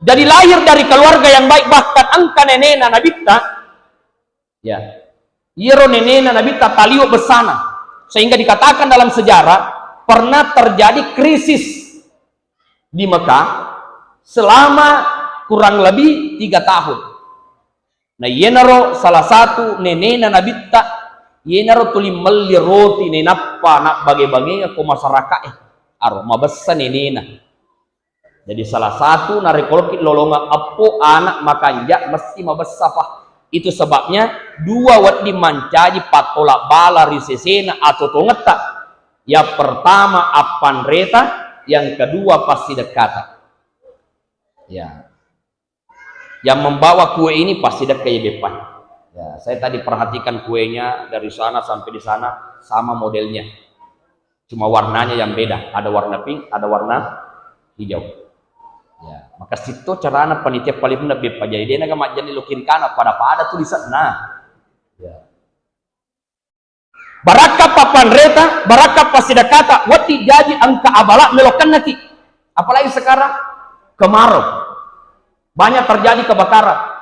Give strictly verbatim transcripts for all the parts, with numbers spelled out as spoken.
Jadi lahir dari keluarga yang baik, bahkan engka nenena Nabitta, ya, iyaro nenena Nabitta taliwe bessana, sehingga dikatakan dalam sejarah pernah terjadi krisis di Mekah selama kurang lebih tiga tahun. Nah, iyenaro salah satu nenena Nabitta, iyenaro tuli melli roti nainappa nabbage-bagea ko masyarakae. Aro mabessa nenena. Jadi salah satu narekko loki lolongeng eppo anak makanja mesti mabessa fa. Itu sebabnya dua wedding mancaji pattola bala ri sesena atau tongetta. Yang pertama appanreta, yang kedua passidekkata. Ya. Yang membawa kue ini pasti dekat ya beppa. Ya, saya tadi perhatikan kuenya dari sana sampai di sana sama modelnya. Cuma warnanya yang beda, ada warna pink, ada warna hijau. Ya, maka situ carana panitia paling beppa. Jadi dia naga majjani lo kiri kanan pada-pada tulisan. Nah. Ya. Barakka pappanreta, barakka passidekkata, wetti jaji engka abala melo kennaki. Apalagi sekarang kemarau. Banyak terjadi kebakaran.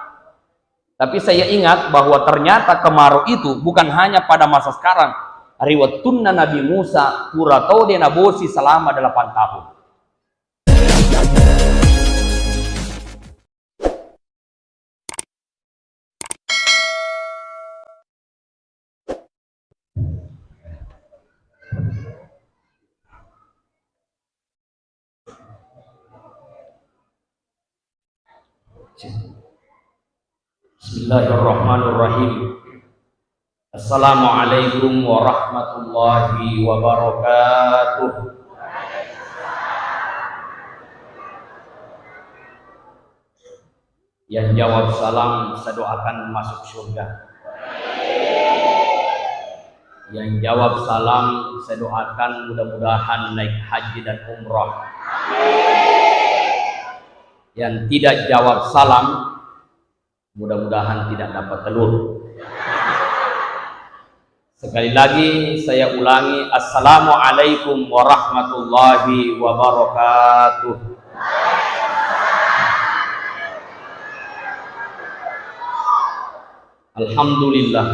Tapi saya ingat bahwa ternyata kemarau itu bukan hanya pada masa sekarang. Ri wettunna Nabi Musa, pura tau de nabosi selama delapan tahun. Bismillahirrahmanirrahim. Assalamualaikum warahmatullahi wabarakatuh. Yang jawab salam, saya doakan masuk surga. Yang jawab salam, saya doakan mudah-mudahan naik haji dan umrah. Yang tidak jawab salam, mudah-mudahan tidak dapat telur. Sekali lagi saya ulangi, Assalamualaikum warahmatullahi wabarakatuh. Alhamdulillah.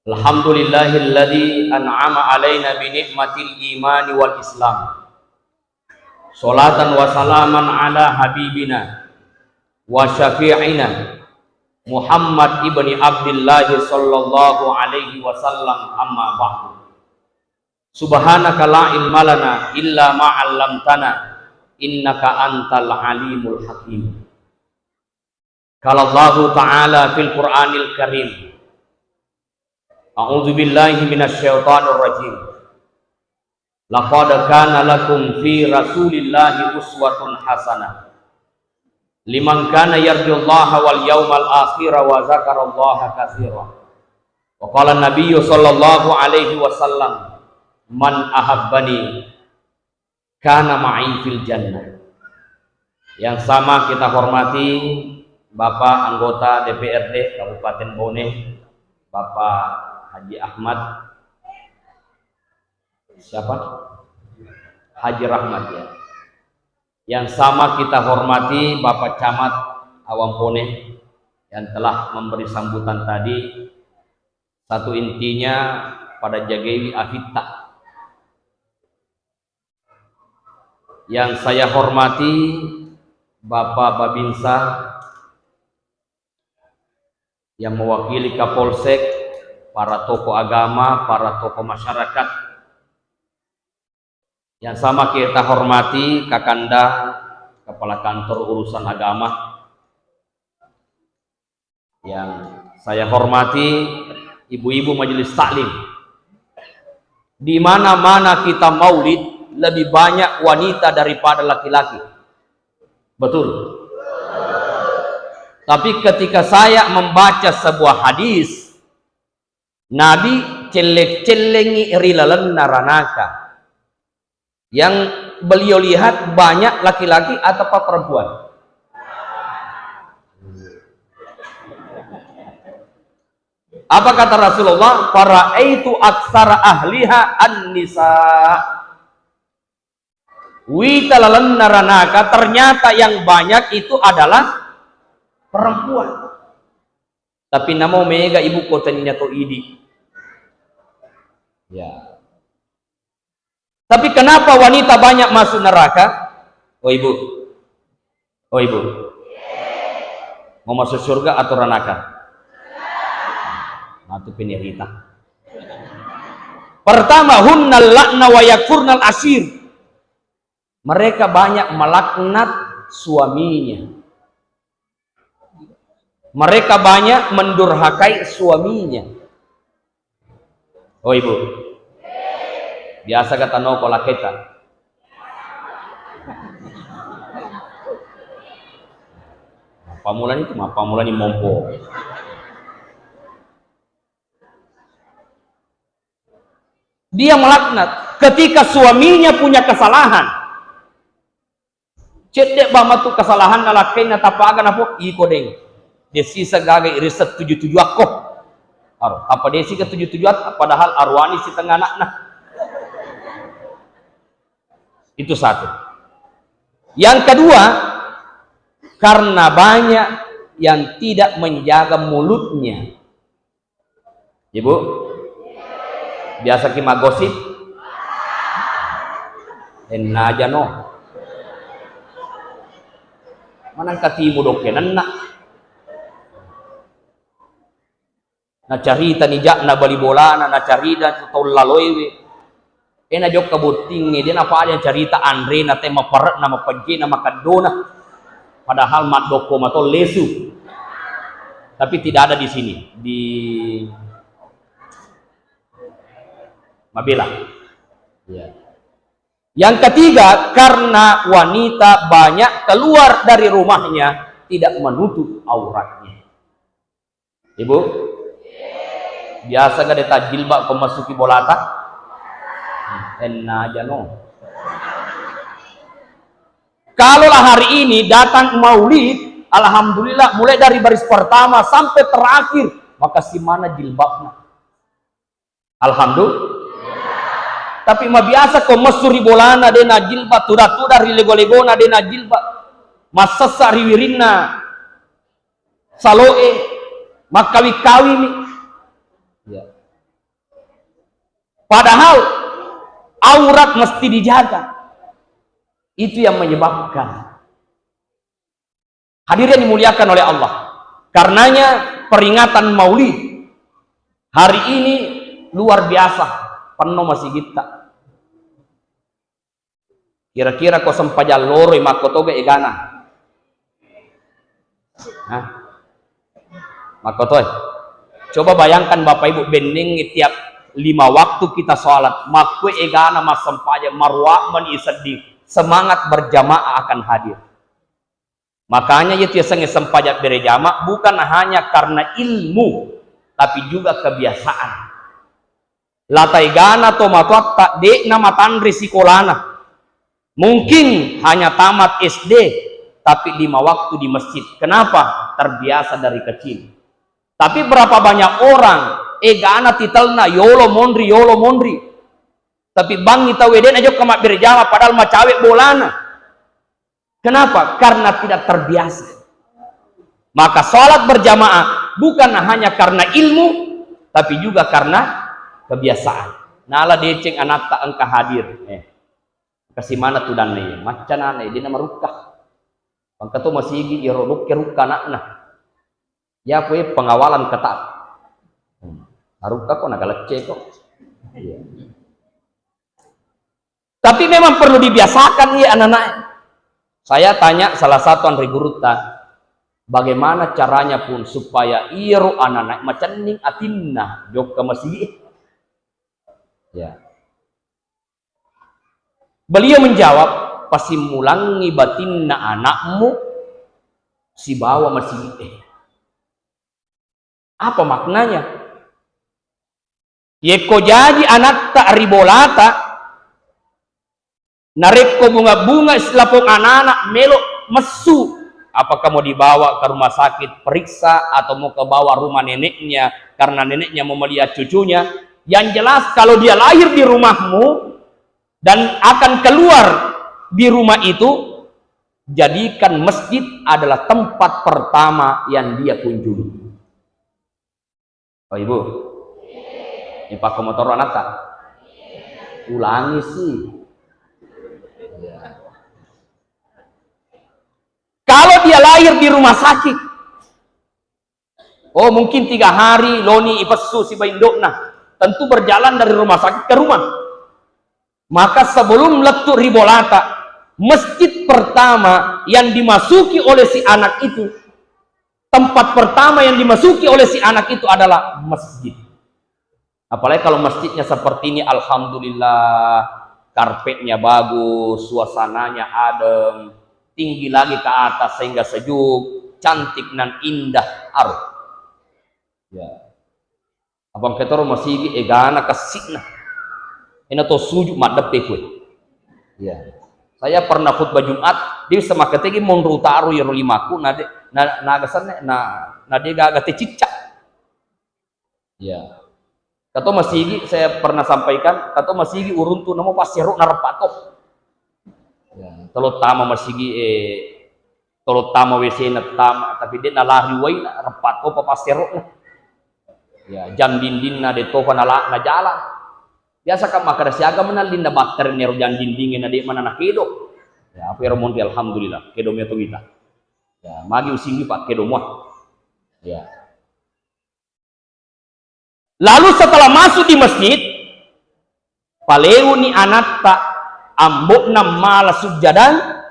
Alhamdulillahilladzi an'ama alaina bi ni'matil imani wal islam. Salatan wa salaman ala habibina wa syafi'ina Muhammad ibni Abdillah sallallahu alaihi wasallam, amma ba'du. Subhanaka la ilma lana illa ma 'allamtana innaka antal alimul hakim. Qala Allahu ta'ala fil Qur'anil Karim. A'udzu billahi minasy syaithanir rajim. Laqad kana lakum fi Rasulillahi uswatun hasanah. Liman kana yarjullaha wal yaumal akhira wa dzakarallaha katsira. Wa qala Nabiyyu sallallahu alaihi wasallam, "Man ahabbani kana ma'i fil jannah." Yang sama kita hormati Bapak anggota D P R D Kabupaten Bone, Bapak Haji Ahmad, siapa? Haji Rahmat, ya. Yang sama kita hormati Bapak Camat Awang Bone yang telah memberi sambutan tadi. Satu intinya pada jagaiwi afitta. Yang saya hormati Bapak Babinsa yang mewakili Kapolsek, para tokoh agama, para tokoh masyarakat. Yang sama kita hormati Kakanda, Kepala Kantor Urusan Agama. Yang saya hormati ibu-ibu majelis taklim. Di mana-mana kita maulid, lebih banyak wanita daripada laki-laki. Betul. Tapi ketika saya membaca sebuah hadis, Nabi celle-cellengi ri lalenna ranaka. Yang beliau lihat banyak laki-laki atau perempuan? Apa kata Rasulullah? "Faraitu aksara ahliha an-nisa." Wita lalenna ranaka, ternyata yang banyak itu adalah perempuan. Tapi namo mega ibu kotanya to idi. Ya. Tapi kenapa wanita banyak masuk neraka? Oh ibu, oh ibu, mau masuk surga atau ranaka? Matu penirita. Pertama, hunnal lakna wa yakfurnal asir. Mereka banyak melaknat suaminya. Mereka banyak mendurhakai suaminya. Oh ibu, biasa kata no kolaketa. Mappamulani tu, mappamulani mompo. Dia melaknat ketika suaminya punya kesalahan. Cedde ba matu kesalahan nalakkainna, tapaga napo iko deng. Dia sisa gaga irisa tuju-tuju akko. Aro, apa dia sika tuju-tuju at-, padahal aruani si tengah anakna. Itu satu. Yang kedua, karena banyak yang tidak menjaga mulutnya. Ibu, biasa ki maggosip? Ennaja no. Manangka timu dokke nenna. Nacarita ni jakna bali bolana, nacarita tau laloewe. Ena jokka bottingnge, dia napaja carita anrena, te maparekna, mapejjena, makaddona. Padahal maddokko mato lesu. Tapi tidak ada di sini, di Mabela. Ya. Yang ketiga, karena wanita banyak keluar dari rumahnya tidak menutup auratnya. Ibu, biasa gak deta jilbab kau masuki bolata? Enna aja no. Kalaulah hari ini datang maulid, alhamdulillah, mulai dari baris pertama sampai terakhir, maka si mana jilbabnya? Alhamdulillah. Tapi mabiasa ko messu ri bolana, de najilbab, tuda-tuda ri lego-legona, de najilbab, massessa ri wirinna saloe, makkawi-kawimi. Ya. Padahal aurat mesti dijaga. Itu yang menyebabkan. Hadirin dimuliakan oleh Allah. Karenanya peringatan Maulid hari ini luar biasa, penuh masigitta. Kira-kira ko sempajang loroi makkotoga egana? Hah? Makkotoe. Coba bayangkan Bapak Ibu, bennengngi tiap lima waktu kita sholat, makkue egana massempajang, maruwa mani isedding, semangat berjamaah akan hadir. Makanya, iya tu yasengnge sempajang berjamaah bukan hanya karena ilmu, tapi juga kebiasaan. Lataigana tomatoatta de'na matanre sikolana. Mungkin hanya tamat S D, tapi lima waktu di masjid. Kenapa? Terbiasa dari kecil. Tapi berapa banyak orang egana titelna, yolo monri, yolo monri. Tapi bangngi tau de'na jokka mabbere jama, padahal macawe bolana. Kenapa? Karena tidak terbiasa. Maka sholat berjamaah bukan hanya karena ilmu, tapi juga karena kebiasaan. Nala deceng anatta engka hadir. Eh, kasi mana tudanna iya? Macca nana, dia nama rukka. Engka to masigi iyaro dokke rukka anakna. Ya, kue pengawalan ketat. Hmm. Arukka ko, nagalecce ko. Iya. Tapi memang perlu dibiasakan, iya, anak-anak. Saya tanya salah satu anre gurutta, bagaimana caranya pun supaya iyaro anak-anak macenning atinna jokka masigi? Ya. Beliau menjawab, "Pasimmulangngi batinna anakmu sibawa masigi'e." Apa maknanya? Yekko jaji anatta ri bolata, narekko bunga-bunga lapong anana melo messu, apakah mau dibawa ke rumah sakit periksa atau mau ke bawa rumah neneknya karena neneknya mau melihat cucunya? Yang jelas, kalau dia lahir di rumahmu, dan akan keluar Di rumah itu, jadikan masjid adalah tempat pertama yang dia kunjungi. Oh, Ibu, ini pakai motor anak tak? Ulangi sih. Ya. Kalau dia lahir di rumah sakit, oh, mungkin tiga hari loni ipessu sibawa indo'na. Tentu berjalan dari rumah sakit ke rumah. Maka sebelum lettu ri bolata, masjid pertama yang dimasuki oleh si anak itu, tempat pertama yang dimasuki oleh si anak itu adalah masjid. Apalagi kalau masjidnya seperti ini, alhamdulillah, karpetnya bagus, suasananya adem, tinggi lagi ke atas sehingga sejuk, cantik dan indah. Aruh. Ya. Abang ketoro masigi egana kessi'na. Ena to sujud maddeppe kue. Ya. Saya pernah khutbah Jumat, dia bisa makategi monro utaro yero limaku, na de-, na, na gasanne, na, na de gaga tecicca. Ya. Kato masigi, saya pernah sampaikan, kato masigi uruntu namo passero na reppa to. Ya, tolo tama masigi, eh, tolo tama W C na tama, tapi de nalari waina, reppa to pa passero na. Ya, jam dinding na de topa nala-, na jalan. Biasa kan makkeda siaga menang linda batter nero jam dinding na de mana na kedo. Ya, apa ero monri alhamdulillah, kedo meto kita. Ya, magi usinggi pak kedo mua. Ya. Lalu setelah masuk di masjid, paleuni anatta, ambo'na mala sujjadang,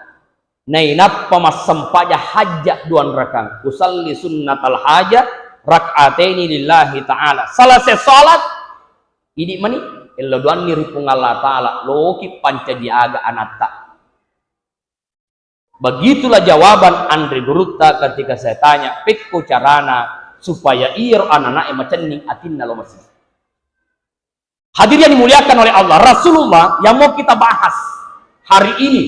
nainappa massempajang hajja dua rakang. Usalli sunnatal hajah rak'ataini lillahi ta'ala. Selesai salat, idi mani, ello doanni ri Puang Allah Ta'ala, loki pancaji aga anatta. Begitulah jawaban anre gurutta ketika saya tanya, pekko carana supaya iyaro anana'e macenning atinna lo masigi. Hadirin yang dimuliakan oleh Allah, Rasulullah yang mau kita bahas hari ini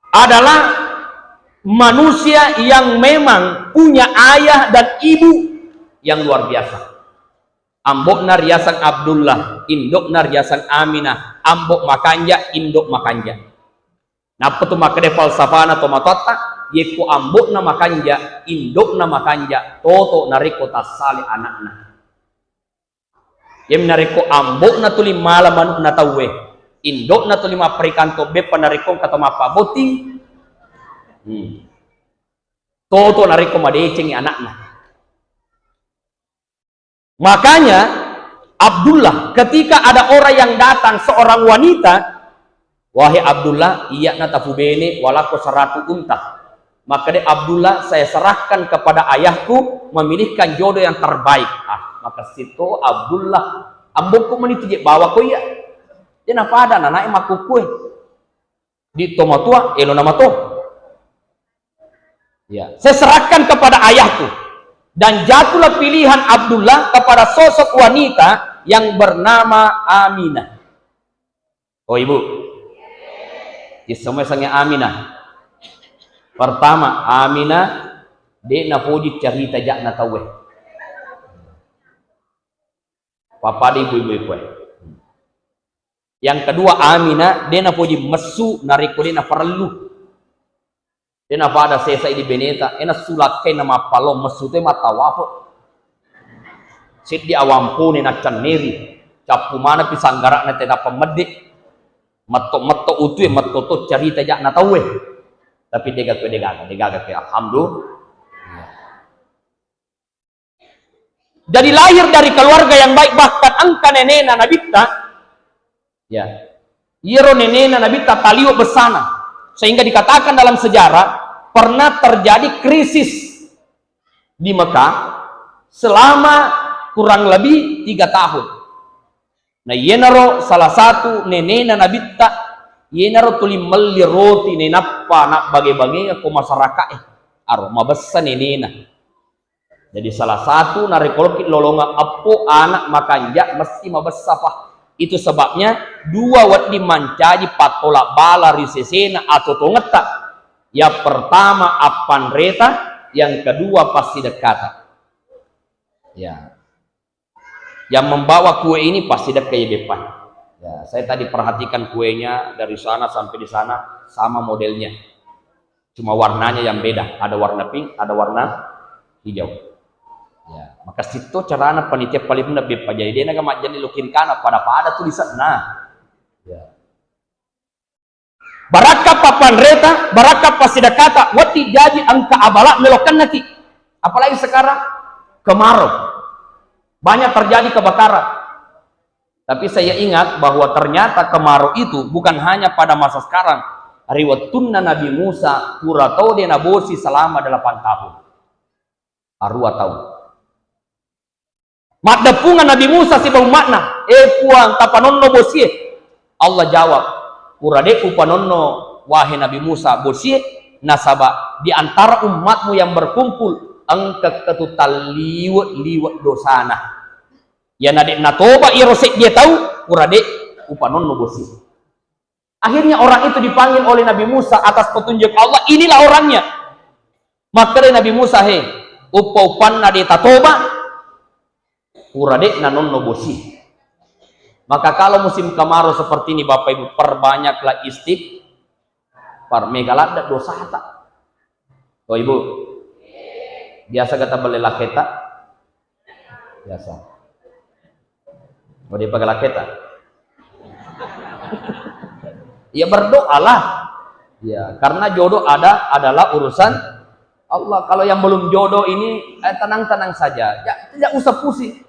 adalah manusia yang memang punya ayah dan ibu yang luar biasa. Ambo'na riaseng Abdullah, indo'na riaseng Aminah, ambo makanja, indo makanja. Nappa tu makkeda falsafana tomatoatta, yekko ambo'na makanja, indo'na makanja, toto narekko tassale ana'na. Yem narekko ambo'na tuli mala manu'na tauwe, indo'na tuli mapparikanto beppa narekko engka to mappabotting, hmm, toto narekko madecengi ana'na. Makanya, Abdullah, ketika ada orang yang datang, seorang wanita, "Wahai Abdullah, iya'na tafubene walakko seratu unta." Maka dia Abdullah, "Saya serahkan kepada ayahku memilihkan jodoh yang terbaik." Ah, maka situ Abdullah, "Ambokku meni tuje bawa ko iya." Dia napada nanae makkukue. Di tomatua, elo namato. Ya, saya serahkan kepada ayahku. Dan jatuhlah pilihan Abdullah kepada sosok wanita yang bernama Aminah. Oh, Ibu. Isemua sange Aminah. Pertama, Aminah, de napoji cerita jakna tauwe. Pappada ibu-ibu e koe. Yang kedua, Aminah, de napoji messu narekko de naparellu. De napada sesa idi beneta, ena sulakkai na mappalong messu te mattawafo. Seddi awampone naccanneri, cappu maneng pi sanggara'na tenappa medde. Metto-metto utue, metto to carita jakna tauwe. Tapi degaga koe, degaga, degaga koe, alhamdulillah. Jadi lahir dari keluarga yang baik, bahkan engka nenena Nabitta, ya, iyaro nenena Nabitta taliwe bessana, sehingga dikatakan dalam sejarah pernah terjadi krisis di Mekah selama kurang lebih tiga tahun. Nah, iyenaro salah satu nenena Nabitta, iyenaro tuli melli roti nainappa nabbage-bagea ko masyarakae. Aro mabessa nenena. Jadi salah satu narekko loki lolongeng eppo anak makanja mesti mabessa fa. Itu sebabnya dua wedding mancaji pattola bala ri sesena atau tongetta. Yang pertama appanreta, yang kedua passidekkata. Ya. Yang membawa kue ini pasti dekke ya beppa. Ya, saya tadi perhatikan kuenya dari sana sampai di sana sama modelnya. Cuma warnanya yang beda, ada warna pink, ada warna hijau. Ya, maka situ carana panitia paling lebih pajai dena ga majani lo kiri kanan pada-pada tulisanna. Ya. Barakka pappanreta, barakka passidakata, wetti jaji engka abala melo kennaki. Apalagi sekarang kemarau. Banyak terjadi kebakaran. Tapi saya ingat bahwa ternyata kemarau itu bukan hanya pada masa sekarang. Ri wettunna Nabi Musa, pura to de nabosi selama delapan tahun. Arua taung. Maddeppungeng Nabi Musa sibawa umma'na, "E Puang, tapanonno bosie." Allah jawab, "Pura de upanonno, wahe Nabi Musa, bosie, nasaba di antara ummatmu yang berkumpul, engka ketu talliwe-liwe dosana. Yana de natoba iyaro seddie tau, pura de upanonno bosie." Akhirnya orang itu dipanggil oleh Nabi Musa atas petunjuk Allah, inilah orangnya. Makkeda Nabi Musa, "He, uppa-uppanna de tatoba, pura de nanonno bosi." Maka kalau musim kemarau seperti ini, Bapak Ibu, perbanyaklah istighfar. Mega ladde dosata. Oh, Ibu, biasa kata belle laketa? Biasa. Oh, dia pakai laketa? Ya, berdoalah. Ya, karena jodoh ada adalah urusan Allah. Kalau yang belum jodoh ini, eh, tenang-tenang saja. Ya, tidak usah pusing.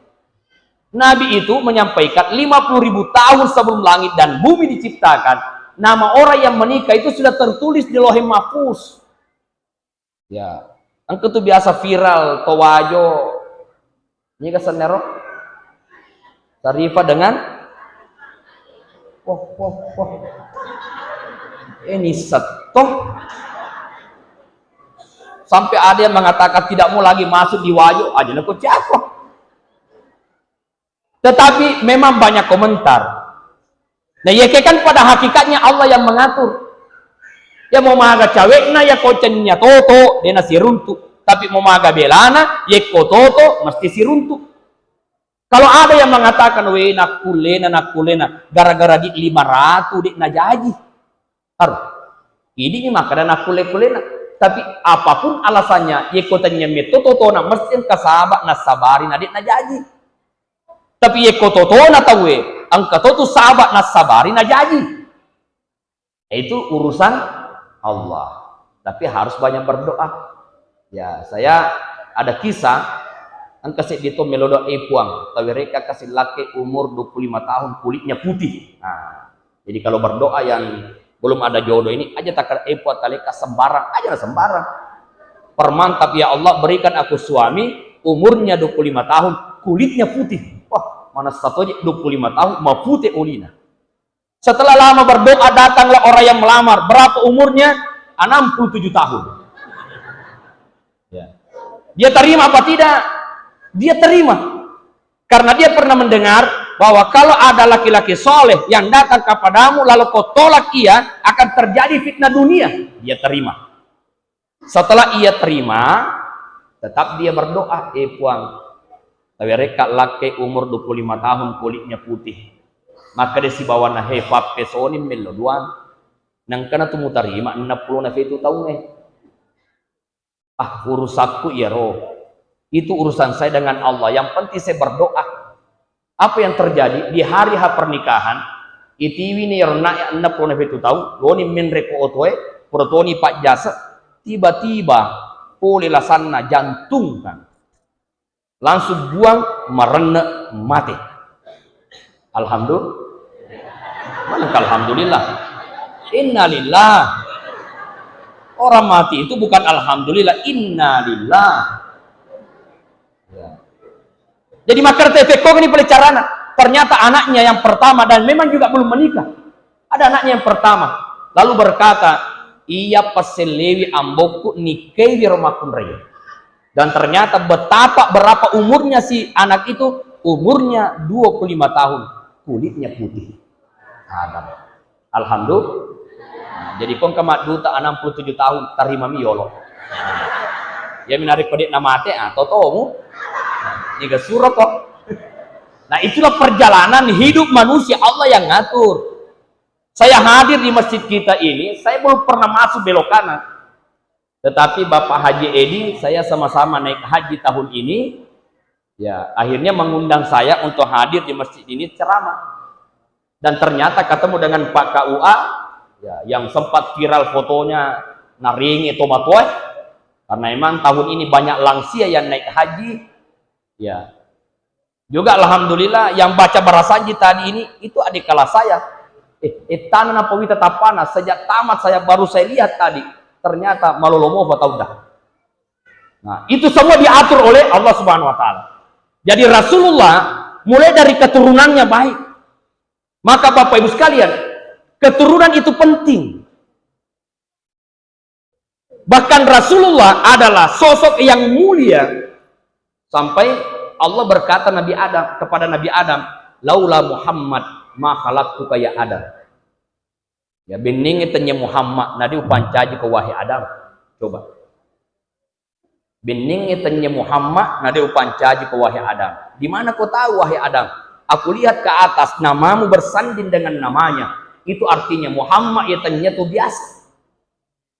Nabi itu menyampaikan lima puluh ribu tahun sebelum langit dan bumi diciptakan, nama orang yang menikah itu sudah tertulis di Lauhil Mahfuz. Ya, engka tu biasa viral to Wajo. Niga sennero? Sarifa dengan wah, wah, wah. Ini seto. Sampai ada yang mengatakan tidak mau lagi masuk di Wajo, aja nako siapa. Tetapi memang banyak komentar. Nah, yeke kan pada hakikatnya Allah yang mengatur. Ya, mau maga cawekna, ya kocennya toto, dena siruntu. Tapi mau maga belana, yekko toto, mesti siruntu. Kalau ada yang mengatakan, "We, nakkullena, nakkullena, gara-gara di lima ratus dek najaji." Aduh, idi ni makkeda nakkulle-kullena. Tapi apapun alasannya, yekko tennyang metto totona, mesti engka saba nassabari na dek najaji. Tapi yekko totona tauwe, engka to tu saba nassabari najaji. Itu urusan Allah. Tapi harus banyak berdoa. Ya, saya ada kisah, engka seddi to melo doa, "Eh, Puang, tawereka kasi lakke umur dua puluh lima tahun, kulitnya putih." Nah, jadi kalau berdoa yang belum ada jodoh ini, aja takkan, "Eh, Puang, taleka sembarang," aja lah sembarang. Permantap, "Ya Allah, berikan aku suami, umurnya dua puluh lima tahun, kulitnya putih." Wah, mana satu aja dua puluh lima tahun, mau putih ulina. Setelah lama berdoa, datanglah orang yang melamar. Berapa umurnya? Enam puluh tujuh tahun. Ya. Dia terima apa tidak? Dia terima. Karena dia pernah mendengar bahwa kalau ada laki-laki soleh yang datang kepadamu, lalu kau tolak ia, akan terjadi fitnah dunia. Dia terima. Setelah ia terima, tetap dia berdoa, "Eh, Puang, tawereka lakke umur dua puluh lima tahun, kulitnya putih." Maka dia sibawana, "He, pappesoni mello duang. Nangkana tu mutarima enam puluh na fetu taunge." "Ah, urusakku iyaro. Itu urusan saya dengan Allah. Yang penting saya berdoa." Apa yang terjadi di hari H pernikahan? Itiwi ni ro na'ya enam puluh na fetu taung, loni menre ko otoe, pura toni pajjase, tiba-tiba pole lasanna jantung kan. Langsung buang, marenne, mate. Alhamdulillah. Mana alhamdulillah? Innalillah. Orang mati itu bukan alhamdulillah, innalillah. Ya. Jadi makkeda tau e, "Fekkongeni pale carana." Ternyata anaknya yang pertama dan memang juga belum menikah. Ada anaknya yang pertama, lalu berkata, "Iya passellewi ambokku, nikkaiwi ro makkunraie." Dan ternyata betapa, berapa umurnya si anak itu, umurnya dua puluh lima tahun, kulitnya putih. Adam. Alhamdulillah. Nah, jadi ko engka madduta enam puluh tujuh tahun, tarimami yolo. Iyami narekko de'na mate, ah, totomu. Niga suroko. Nah, itulah perjalanan hidup manusia, Allah yang ngatur. Saya hadir di masjid kita ini, saya belum pernah masuk belok kanan. Tetapi Bapak Haji Edi, saya sama-sama naik haji tahun ini, ya, akhirnya mengundang saya untuk hadir di masjid ini ceramah. Dan ternyata ketemu dengan Pak K U A, ya, yang sempat viral fotonya naringi tomatoe, karena memang tahun ini banyak lansia yang naik haji, ya. Juga alhamdulillah, yang baca barasanji tadi ini, itu adik kelas saya. Eh, eh, tana na pawita tapana, sejak tamat saya baru saya lihat tadi, ternyata malolomo patauda. Nah, itu semua diatur oleh Allah Subhanahu wa Ta'ala. Jadi, Rasulullah mulai dari keturunannya baik. Maka, Bapak Ibu sekalian, keturunan itu penting. Bahkan Rasulullah adalah sosok yang mulia, sampai Allah berkata Nabi Adam, kepada Nabi Adam, "Laula Muhammad ma khalaqtuka ya Adam." Ya, benningnge tennia Muhammad, nadi upancaji ko, wahai Adam. Coba. Benningnge tennia Muhammad, nadi upancaji ko, wahai Adam. Di mana kau tahu, wahai Adam? Aku lihat ke atas, namamu bersanding dengan namanya. Itu artinya Muhammad ya tennia tu biasa.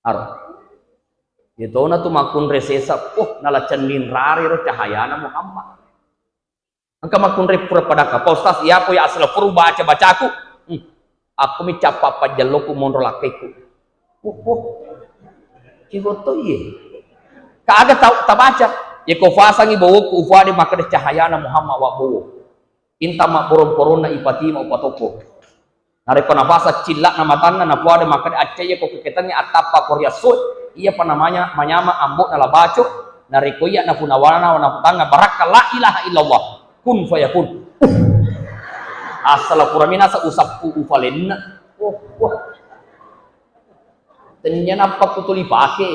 Aro. Yatona tu makkunrai sesa, oh, nala cenning rari ro cahayana Muhammad. Engka makkunrai pura padakka, "Pak Ustaz, iya po ya asla puru baca-bacaku." Hmm. Aku mi cappa pajjelloku monro lakkaiku. Oh, oh. Cigotto iye. Kaga tau tabaca. Yeko fasangi bowoku, ufade makkeda cahayana Muhammad wabbowo. Inta mabborong-poronna ipatima upatokko. Narekko nafasa cilla'na matanna, napuada makkeda, "Accayya ko keketengnge attappa ko ri essoe, iyapa namanya manyama ambo'na La Baco, narekko iya napunawana naputangnga barakka la ilaha illallah, kun fayakun." Assala pura minasa usappu ufalenna. Wah, wah. Tennia nappa kutuli pake.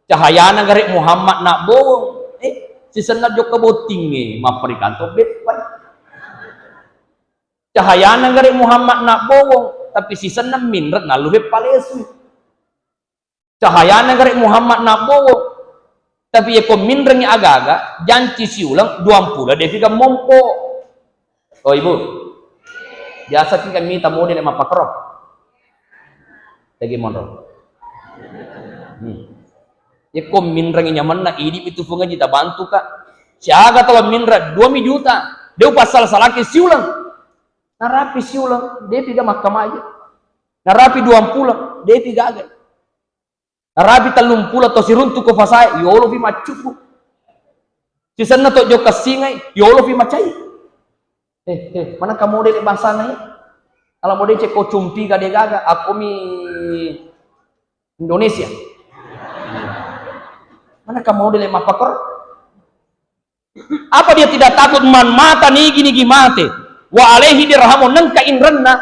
Cahayana gare Muhammad nabbowong. Eh, sisenna jokka bottingnge, mapparikanto beppai. Cahayana gare Muhammad nabbowong, tapi sisenna minreng nalluhe palesui. Cahayana gare Muhammad nabbowong, tapi yeko minrengngi agaga, janci siuleng duampulo depi ga mompo. Oh, Ibu, biasa ki kami mita model mappakero. Tegi monro. Hmm. Yeko minrengngi nyamenna, idi itu fungaji tabantu ka. Siaga tolo minreng, dua mi juta. De upassala-salaki siuleng. Narapi siuleng, depi ga makkamaja. Narapi duampulo, depi gaga. Narapi tellumpulo to siruntu ko fasae, yolo fi maccubbu. Sisenna to jokka singai, yolo fi macai. Eh, eh, mana kamu dek bangsana ya? Kalau mau decek ko cumpi gade gaga, aku mi Indonesia. Mana kamu dek mapakor? Apa dia tidak takut, man mata nigi-nigi mate, wa alaihi dirhamun, nengka inrenna,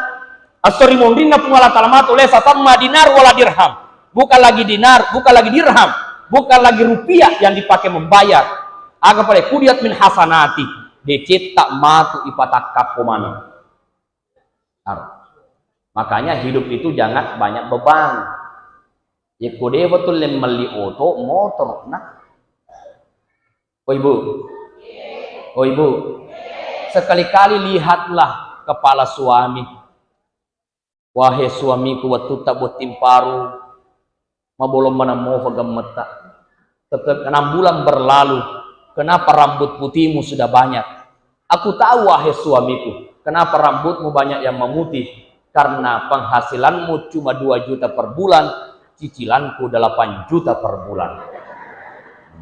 assori monrinna Puang Allah Taala matu, laisa tsamma dinar wala dirham. Bukan lagi dinar, bukan lagi dirham, bukan lagi rupiah yang dipakai membayar. Aga pale, qudiat min hasanati, decetta matu ipatakka ko maneng. Ar-, makanya hidup itu jangan banyak beban. Yekko de betul melli oto, motor, nah. Oh, Ibu. Oh, Ibu. Sekali-kali lihatlah kepala suami. Wahai suamiku, wettutta botting paru, mabolong maneng mofa gemmetta. Tetap enam bulan berlalu, kenapa rambut putihmu sudah banyak? Aku tahu, wahai suamiku, kenapa rambutmu banyak yang memutih. Karena penghasilanmu cuma dua juta per bulan, cicilanku delapan juta per bulan.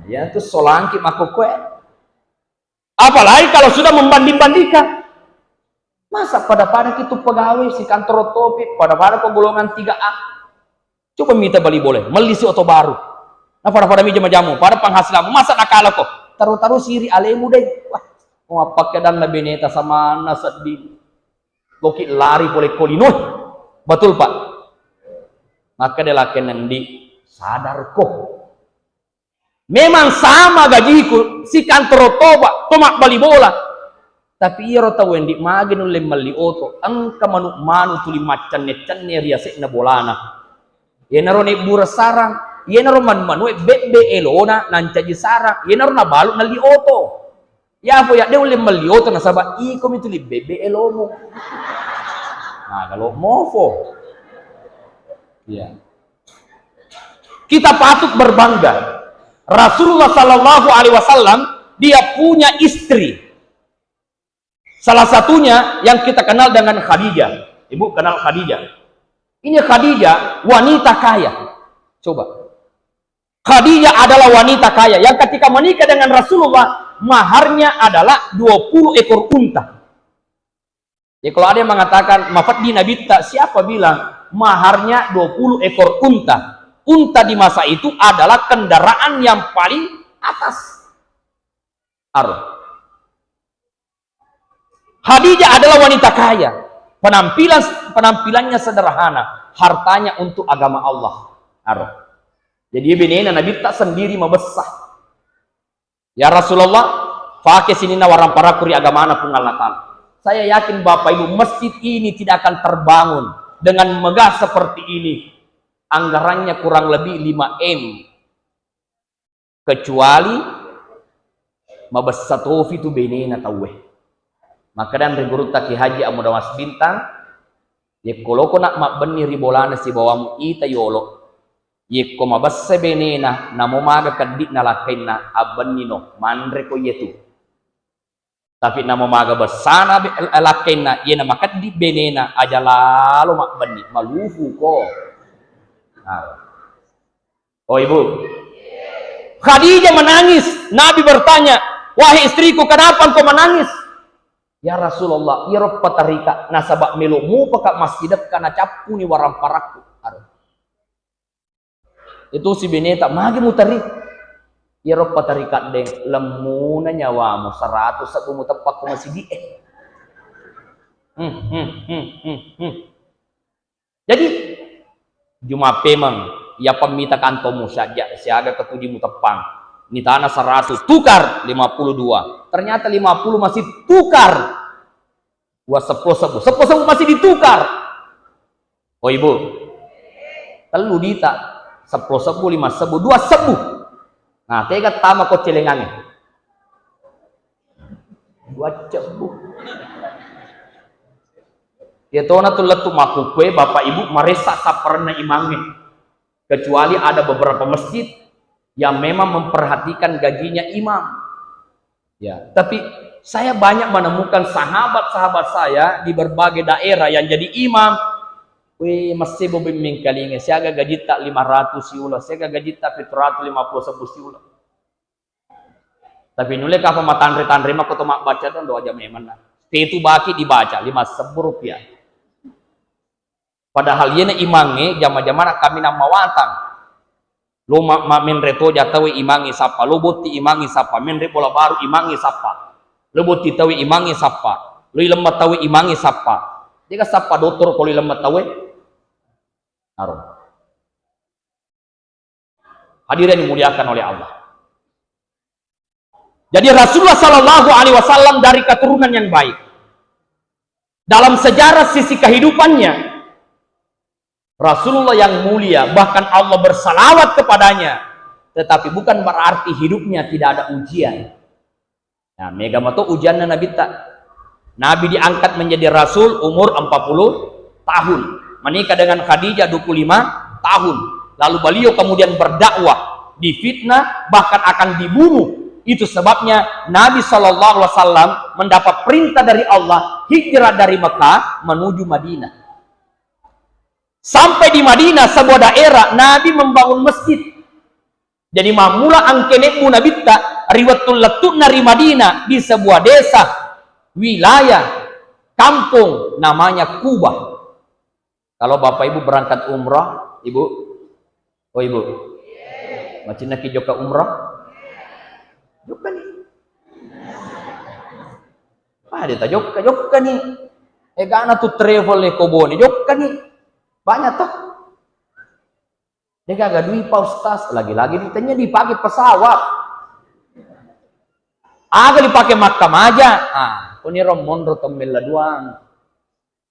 Ya, itu solangki makkokkoe. Apalagi kalau sudah membanding-bandingkan. Masa pada-pada ki tu pegawai si kantor topi, pada-pada ko golongan tiga A. Coba mita bali bola, melli si oto baru. Nah, pada-pada mija majamu, pada penghasilanmu, masa nakala ko? Taru-taru siri alemu deh. Wah, mau apa kedanna beneta sama na sedih. Loki lari pole ko linoe. Betul, Pak? Maka dia laki nendi, sadar ko. Memang sama gajiku, si kantor toba, to mabbali bola. Tapi iyaro tau endi magi nulle melli oto, engka manu-manu tuli maccenne-cenne ri ase'na bolana. Iyanaro nebbura sarang, iyanaro manu-manue bebbe elona nancaji sarang, iyanaro nabalu nelli oto. Ya apa ya, de' ulle melli oto nasaba iko mitu libbe be elomu. Nah, kalau mofo. Iya. Kita patut berbangga. Rasulullah Shallallahu Alaihi Wasallam, dia punya istri. Salah satunya yang kita kenal dengan Khadijah. Ibu kenal Khadijah? Ini Khadijah wanita kaya. Coba. Khadijah adalah wanita kaya yang ketika menikah dengan Rasulullah, maharnya adalah dua puluh ekor unta. Ya, kalau ada yang mengatakan, "Mafeddi Nabitta," siapa bilang maharnya dua puluh ekor unta? Unta di masa itu adalah kendaraan yang paling atas. Aro. Khadijah adalah wanita kaya. Penampilan penampilannya sederhana, hartanya untuk agama Allah. Aro. Jadi benena Nabitta sendiri mabessa. "Ya Rasulullah, pake sininna waramparakku ri agamana Puang Allah Ta'ala. Saya yakin Bapak Ibu, masjid ini tidak akan terbangun dengan megah seperti ini. Anggarannya kurang lebih lima M. Kecuali mabessa tofi tu benena tauwe." Makkeda ri gurutta Ki Haji Ammudamas Bintang, "Yekko loko nak mabbenni ri bolana sibawamu ita yolo, yekko mabessa benena namo maga keddi'na lakkainna, abbennino, manreko iyetu. Tapi namo maga bessana be-, lakkainna, iyena makeddi benena, aja lalo mabbenni, malufuko." Nah. Oh, Ibu. Khadijah menangis. Nabi bertanya, "Wahai istriku, kenapa engkau menangis?" "Ya Rasulullah, iyaro patarika nasaba melo mupaka masjidekka nacappuni waramparakku." Aduh. Itu si beneta, "Magi mutari?" "Iyaro patarika deng, lemmuna nyawamu, seratus sebbu muteppakko masigi e." Hmm, hmm, hmm, hmm, hmm. Jadi, juma pemeng, iya pemmita kantomu siaga, siaga ketuji muteppang. Nitana seratus, tukar lima puluh dua. Ternyata lima puluh masih tukar. Dua sepuluh sebbu, sepuluh sebbu masih ditukar. Oh, Ibu, tellu dita, sepuluh sebbu, lima sebbu, dua sebbu. Nah, tega tama ko celengange. Dua cebbu. Iya tona tu lettu makkukue, Bapak Ibu, maressa sapparenna imangnge. Kecuali ada beberapa masjid yang memang memperhatikan gajinya imam. Ya, tapi saya banyak menemukan sahabat-sahabat saya di berbagai daerah yang jadi imam. Wih, masih bobi mingkalinge, siaga gajitta lima ratus siula, siaga gajitta pitu ratus lima puluh sebbu siula. Tapi nulle kapang matanre-tanre mako to mabbaca to, ndo aja memang na. Tetu baki dibaca, lima sebbu rupiah. Padahal iyena imangnge jama-jamana kaminang mawatang. Lo ma-, ma-, menre toja tauwe imangnge sappa, lo botti imangnge sappa, menre bola baru imangnge sappa. Lo botti tauwe imangnge sappa, lo ilemma tauwe imangnge sappa. De'ga sappa dottoro ko lo ilemma tauwe? Aro. Hadirin yang dimuliakan oleh Allah. Jadi Rasulullah Shallallahu Alaihi Wasallam dari keturunan yang baik. Dalam sejarah sisi kehidupannya, Rasulullah yang mulia, bahkan Allah bersalawat kepadanya, tetapi bukan berarti hidupnya tidak ada ujian. Nah, mega mato ujianna Nabitta. Nabi diangkat menjadi rasul umur empat puluh tahun. Menikah dengan Khadijah dua puluh lima tahun. Lalu beliau kemudian berdakwah, difitnah, bahkan akan dibunuh. Itu sebabnya Nabi Shallallahu Alaihi Wasallam mendapat perintah dari Allah hijrah dari Mekah menuju Madinah. Sampai di Madinah, sebuah daerah, Nabi membangun masjid. Jadi, mammula angkenebbu Nabitta ri wettu lettu'na ri Madinah di sebuah desa, wilayah, kampung namanya Kubah. Kalau Bapak Ibu berangkat umrah, Ibu, oh Ibu, macinnaki jokka umrah? Jokkani. Ah, deta jokka, jokkani. Egana tu travel e ko Bone, jokkani. Banyak toh. De'gaga dui Pak Ustaz, lagi-lagi ditanya dipakai pesawat. Aga dipakai makkamaja. Ah, koniro monro temmella duang.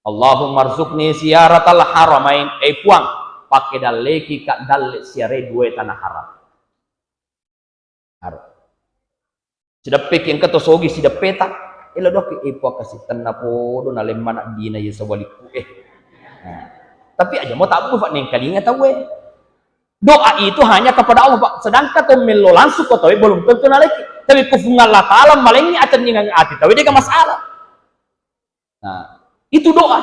Allahumma rzuqni ziyaratal haramain. Eh Puang, pakai dalleki ka dalle siare dua tanah haram. Aro. Sideppe ki engka to sogi sideppe ta. Elo doki, eh, puang kasi tenna podo na lemmana dina ye sawalikku, eh. Nah. Tapi aja mo tabbu fa nengkalinga tauwe. Doa itu hanya kepada Allah, Pak. Sedangkan to mello langsung ko tauwe belum tentu naleki. Tapi ku Puang Allah Taala malengi atenningang ati tauwe dega masalah. Nah, itu doa.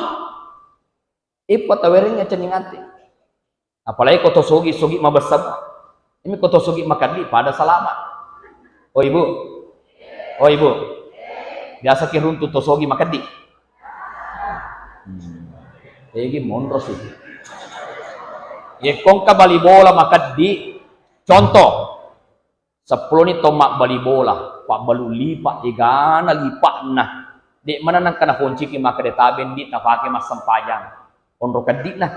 Ippa tawereng acenning ati. Apalagi ko to sogi, sogi mabessa. Ini ko to sogi makeddi pada salama. Oh ibu, oh ibu, biasa ki runtu to sogi makeddi. Hmm. Egi monro sih. Ye kongka bali bola makeddi, contoh, Seppulo ni to mabbali bola, pabbalu lipa, egana lipa'na. Dek mana nangka naponciki makkeda tabe ndi tapake massempajang. Onro keddi'na.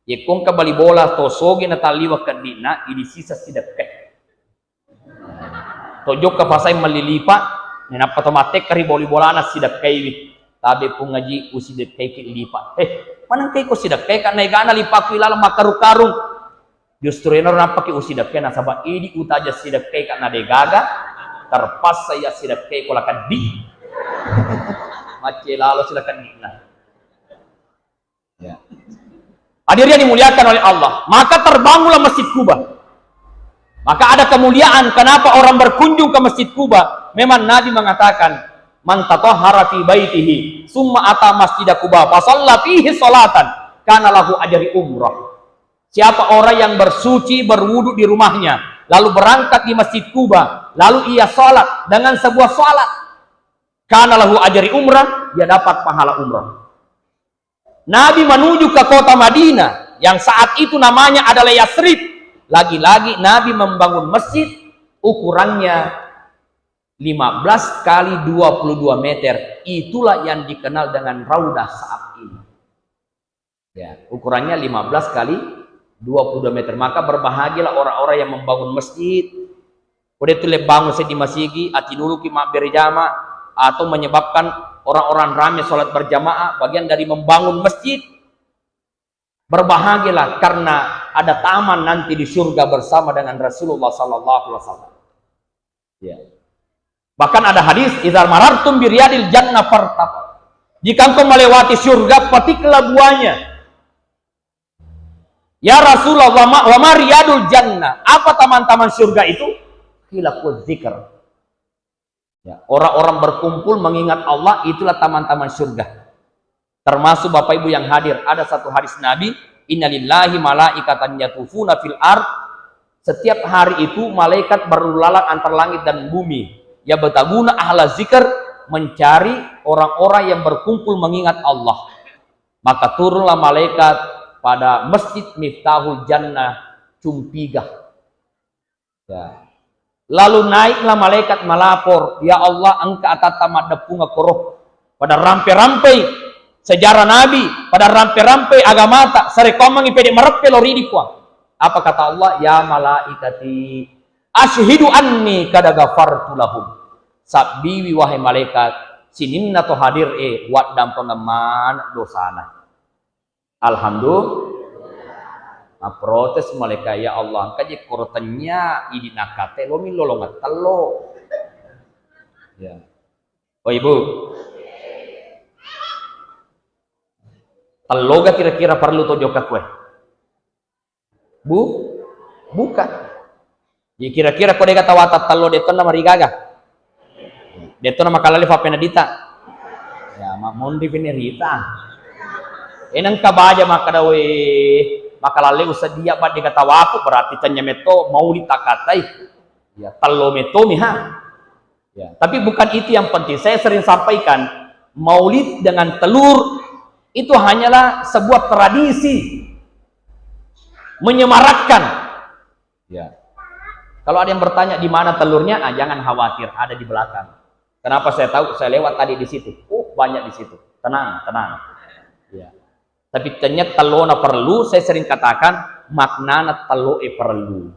Ye kongka bali bola to soge natalliwa keddi'na, idi sisa sidekkai. To jokka pasai melli lipa, nenappa to mattekka ri boli bolana sidekkaiwi. Tabe pung ngaji usidekkaiki lipa. Eh, manengkai ko sidekkai ka naegana lipaku ilaleng makkarung-karung. Justru iyaro nappaki usidekkai nasaba idi utaja sidekkai ka na degaga, terpaksa iya sidekkai ko la keddi. Macce lalo sila keddi'na. Ya. Hadirin yang dimuliakan oleh Allah, maka terbangunlah Masjid Kuba. Maka ada kemuliaan kenapa orang berkunjung ke Masjid Kuba. Memang Nabi mengatakan, "Man tatahhara fi baitihi, summa ata masjida Kuba, fa shalla fihi shalatan, kana lahu ajri umrah." Siapa orang yang bersuci, berwudu di rumahnya, lalu berangkat di Masjid Kuba, lalu ia salat dengan sebuah salat, kana lahu ajri umrah, dia dapat pahala umrah. Nabi menuju ke kota Madinah yang saat itu namanya adalah Yasrib. Lagi-lagi Nabi membangun masjid ukurannya lima belas kali dua puluh dua meter. Itulah yang dikenal dengan Raudah saat ini. Ya, ukurannya lima belas kali dua puluh dua meter. Maka berbahagialah orang-orang yang membangun masjid. Ko de' tu le bangun seddi masigi, atinuluki mabbere jama, atau menyebabkan orang-orang rame sholat berjamaah, bagian dari membangun masjid. Berbahagialah karena ada taman nanti di surga bersama dengan Rasulullah sallallahu alaihi wasallam. Ya. Bahkan ada hadis, "Idza marartum bi riyadil jannah fartaqu." Jika engkau melewati surga, petiklah buahnya. Ya Rasulullah, wa ma, wa ma riyadul jannah? Apa taman-taman surga itu? Qila, dzikr. Ya, orang-orang berkumpul mengingat Allah, itulah taman-taman surga. Termasuk Bapak Ibu yang hadir, ada satu hadis Nabi, "Innalillahi malaikatan yatufuna fil ard." Setiap hari itu malaikat berlalu lalang antar langit dan bumi. Ya, bataguna ahla zikr, mencari orang-orang yang berkumpul mengingat Allah. Maka turunlah malaikat pada Masjid Miftahul Jannah, Cumpiga. Ya. Lalu naiklah malaikat melapor, "Ya Allah, engka atatta maddeppungeng koro. Pada rampe-rampei sejarah Nabi, pada rampe-rampei agamata, sarekkoammengngi pede mareppe lo ridi, Puang." Apa kata Allah? "Ya malaikati, asyhidu anni kada ghafartu lahum." Sabbiwi, wahai malaikat, sininna to hadir e, waddampengeng maneng dosana. Alhamdulillah. Nah, protes malaikat, "Ya Allah, engka je koro tennia idi nakate lo milolongeng tello." Ya. Oh, Ibu. Tello ga kira-kira perlu to jokka kue? Bu, bukan. Jadi kira-kira ko dega tawata tello de tonna marigaga. De tonna makalalle fappena dita. Ya, ma monri pini rita. E nengka baja makkada, "We, makalalle usedia ba dega tawaku, berarti tennya metto mauli takatai." Ya, tello metto miha. Ya, tapi bukan itu yang penting. Saya sering sampaikan, maulid dengan telur itu hanyalah sebuah tradisi menyemarakkan. Ya. Kalau ada yang bertanya di mana telurnya, ah, jangan khawatir, ada di belakang. Kenapa saya tahu? Saya lewat tadi di situ. Oh, banyak di situ. Tenang, tenang. Ya. Tapi tennya tellona perlu, saya sering katakan, maknana telloe perlu.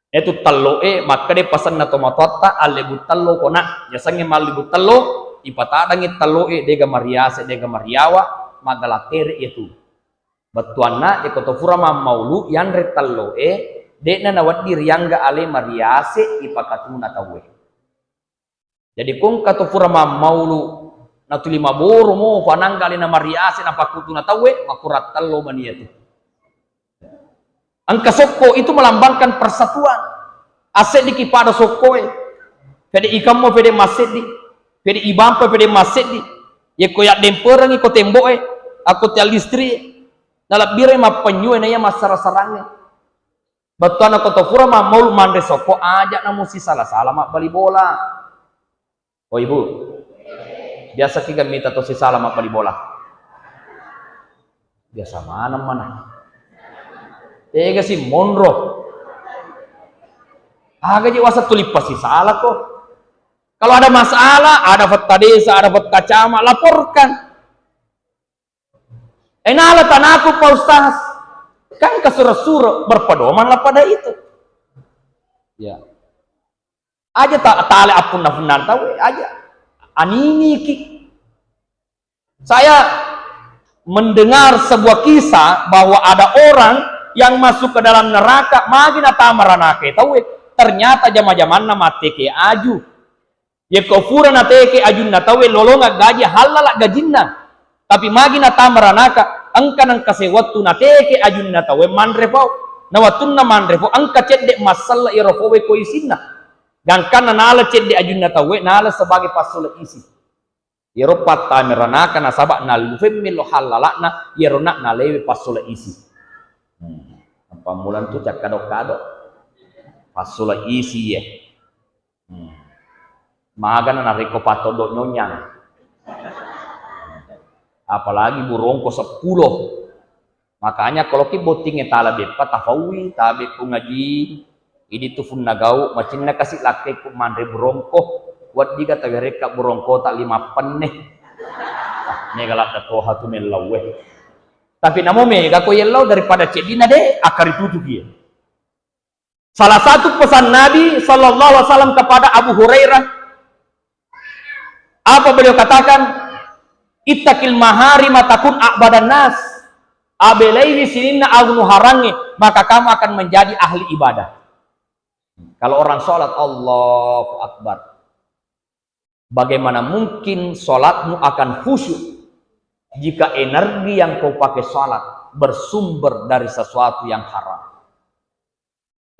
Itu telloe, makkeda pasenna tomatoatta, "Allebu tello kona." Yasengnge mallebu tello, ipatadangngi telloe, dega mariase, dega mariawa, magala tere itu. Bettuanna, iko to pura mammaulu, yanre telloe, de'na nawedding riangga ale mariase, ipakatuna tauwe. Jadi ko engka to pura mammaulu natuli maboro mo fanangga alena mariase napakkutuna tauwe, makurang tello mani iyatu. Engka sokko itu melambangkan persatuan. Asseddiki pada sokkoe. Pede ikammo pede masseddi. Pede ibampa pede masseddi. Yekko yaddemperengi ko temboe, akko tiang listrie. Nalebbire mappenyue naiya massara-sarangnge. Bettuanna ko to pura mammaulu manre sokko, aja namo sisala-sala mabbali bola. Oh, Ibu, biasa ki gammita to sisala mabbali bola? Biasa maneng mana. Tega si monro. Aga je wasa tulippa sisala ko. Kalau ada masalah, ada petta desa, ada petta camat, laporkan. Eh, nala tanaku, Pak Ustaz. Kan kasura-sura berpedomanlah pada itu. Ya. Aja ta-, tale appunna-punna tau, eh, aja. Aniniki. Saya mendengar sebuah kisah bahwa ada orang yang masuk ke dalam neraka, magi natama ranaka tauwe. Ternyata jama-jamanna mateke aju. Yekko pura nateke ajunna tauwe, lolongeng gaji, hallala gajinna. Tapi magi natama ranaka, engka nengka sewettu nateke ajunna tauwe manre pau. Na wettunna manre pau, engka cedde massella iyaro pauwe ko isinna. Gangkanna nala cedde ajunna tauwe, nala sebagai passola isi. Iyaro pattama ranaka nasaba nallufemmi lo hallala'na, iyaro na nalewe passola isi. Hmm. Apa mulang tu cakkado-kado. Passola isi ye. Hmm. Magana narekko patoddo nyonyang. Apalagi burongko seppulo. Makanya kalau ki bottingnge tala beppa tafaui, tabe ku ngaji, idi tu funna gau, macinna kasi lakkekku manre burongko, weddiga tawerekka burongko ta lima penne. Ah, mega ladda toha tu mellauwe. Tapi namo mega ko yellau daripada ceddina de, akkaritutuki. Salah satu pesan Nabi sallallahu alaihi wasallam kepada Abu Hurairah, apa beliau katakan? "Ittaqil maharima takun a'badan nas." Abelaiwi sininna anu harangnge, maka kamu akan menjadi ahli ibadah. Kalau orang sholat, Allahu Akbar. Bagaimana mungkin sholatmu akan khusyuk jika energi yang kau pakai sholat bersumber dari sesuatu yang haram?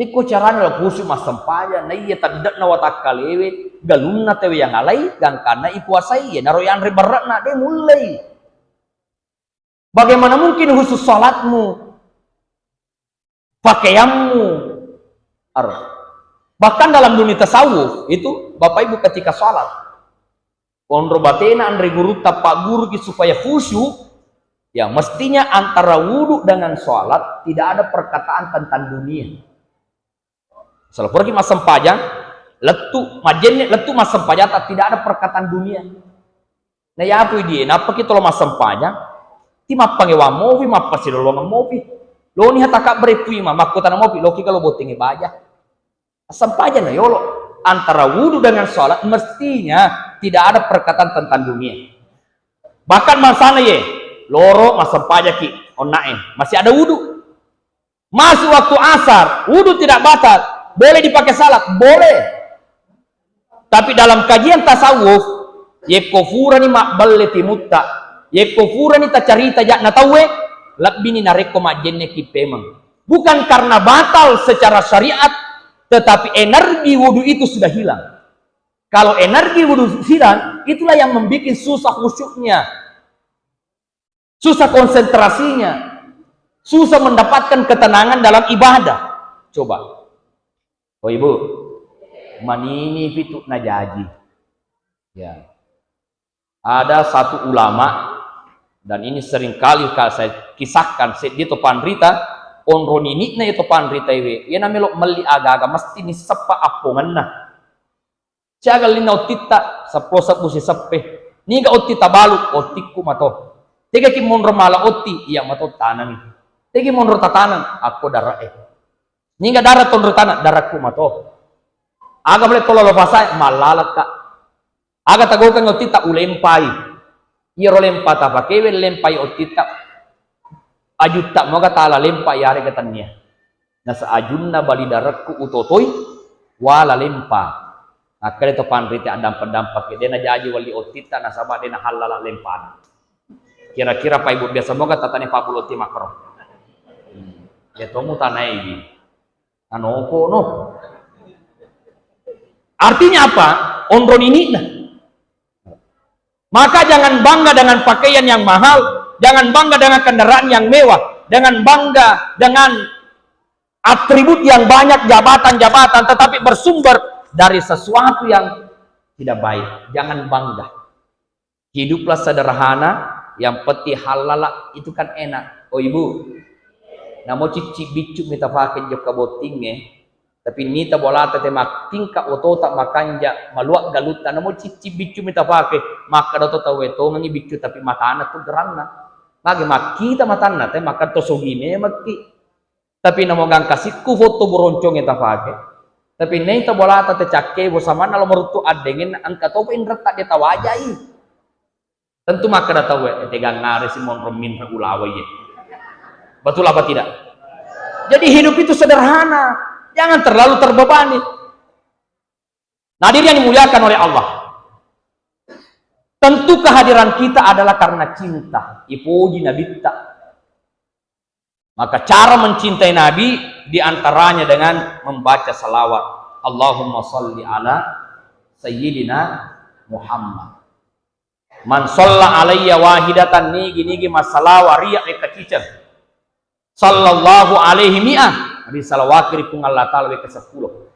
Pikko carana lo khusyuk massempajang, naiya tedde'na watakkalewe, galunna tauwe yang alai, gangkanna ikuasai, yenaro yanre berre'na, de mullei. Bagaimana mungkin khusyuk sholatmu, pakaianmu? Ar-, bahkan dalam dunia tasawuf itu, Bapak Ibu, ketika sholat, onro batena anre gurutta pagguruki supaya khusyuk, ya mestinya antara wudhu dengan sholat tidak ada perkataan tentang dunia. Selaporki massempajang, lettu majjenne, lettu massempajang, tak tidak ada perkataan dunia. Na yapu die, nappaki tolo massempajang, ti mappangewang mopi, mappasilolongeng mopi. Loni hatakabbere puima, makkutana mopi, loki galo bottingnge baja. Assempajang na yolo. Antara wudhu dengan sholat mestinya tidak ada perkataan tentang dunia. Bahkan mangsana ye, loro massempajaki, onnae, masih ada wudhu. Masuk waktu asar, wudhu tidak batal, boleh dipakai salat, boleh. Tapi dalam kajian tasawuf, yekko furani mabbelle timutta, yekko furani tacarita ja'na tauwe, lebbini narekko majjenneki pemeng. Bukan karena batal secara syariat, tetapi energi wudhu itu sudah hilang. Kalau energi wudhu hilang, itulah yang membuat susah khusyuknya. Susah konsentrasinya, susah mendapatkan ketenangan dalam ibadah. Coba. Oh, Ibu, manini pitu najaji. Ya. Ada satu ulama, dan ini seringkali ka-, saya kisahkan, seddi to panrita, onro nini'na itu panrita iwe, iya namelo melli aga-aga, mesti ni seppa appongenna. Siaga linna ottitta, seppulo sebbu siseppe. Niga otti tabalu, ottikku mato. Tegaki monro mala otti, iya mato tanangi. Tegi monro tatanang, akko dare'e. Niga dara tonro tanang, darakku mato. Aga bale tolalo pasae, mallalekka. Aga tagokeng ottitta, ulempai. Iyaro lempa tapakewe, lempai ottitta. Ajutta moga tala lempa yarega tennia. Nasa ajunna bali darekku utotoi, wala lempa. Akkeda to panrita addampa-dampaki, de' najaji welli ottitta nasaba de' nahallala lempana. Kira-kira Pak Ibu biasa moga tatane pabbulo otti makkoro. Ya to mutanai. Anoko no. Artinya apa? Onro nini'na. Maka jangan bangga dengan pakaian yang mahal, jangan bangga dengan kendaraan yang mewah, jangan bangga dengan atribut yang banyak, jabatan-jabatan, tetapi bersumber dari sesuatu yang tidak baik. Jangan bangga. Hiduplah sederhana, yang penting halala itu kan enak. Oh ibu, namo cicci biccu mita pake jokka bottingnge, tapi nita bolata te mattingka otota makanja, maluak galutta, namo cicci biccu mita pake, makkada to tauwe tongengi biccu tapi matana tu geranna. Mage makkita matanna te, makkada to sogi memekki. Tapi namo gangka sikku foto buroncongnge tapake. Tapi nei tabolata te cakke bo samanna lo maruttu addengenna engka topa inretta de tawajai. Tentu makkada tauwe, "Eh, tegangngare si monro minre ulawai ye." Betul apa tidak? Jadi hidup itu sederhana, jangan terlalu terbebani. Hadirin yang dimuliakan oleh Allah, tentu kehadiran kita adalah karena cinta. Ipuji Nabitta. Maka cara mencintai Nabi diantaranya dengan membaca salawat. Allahumma salli ala Sayyidina Muhammad. Man shalla alayya wahidatan, nigi-nigi massalawa ri iyya wekka ciceng. Sallallahu alaihi mi'ah, risalawaki ri Puang Allah Ta'ala wekka seppulo.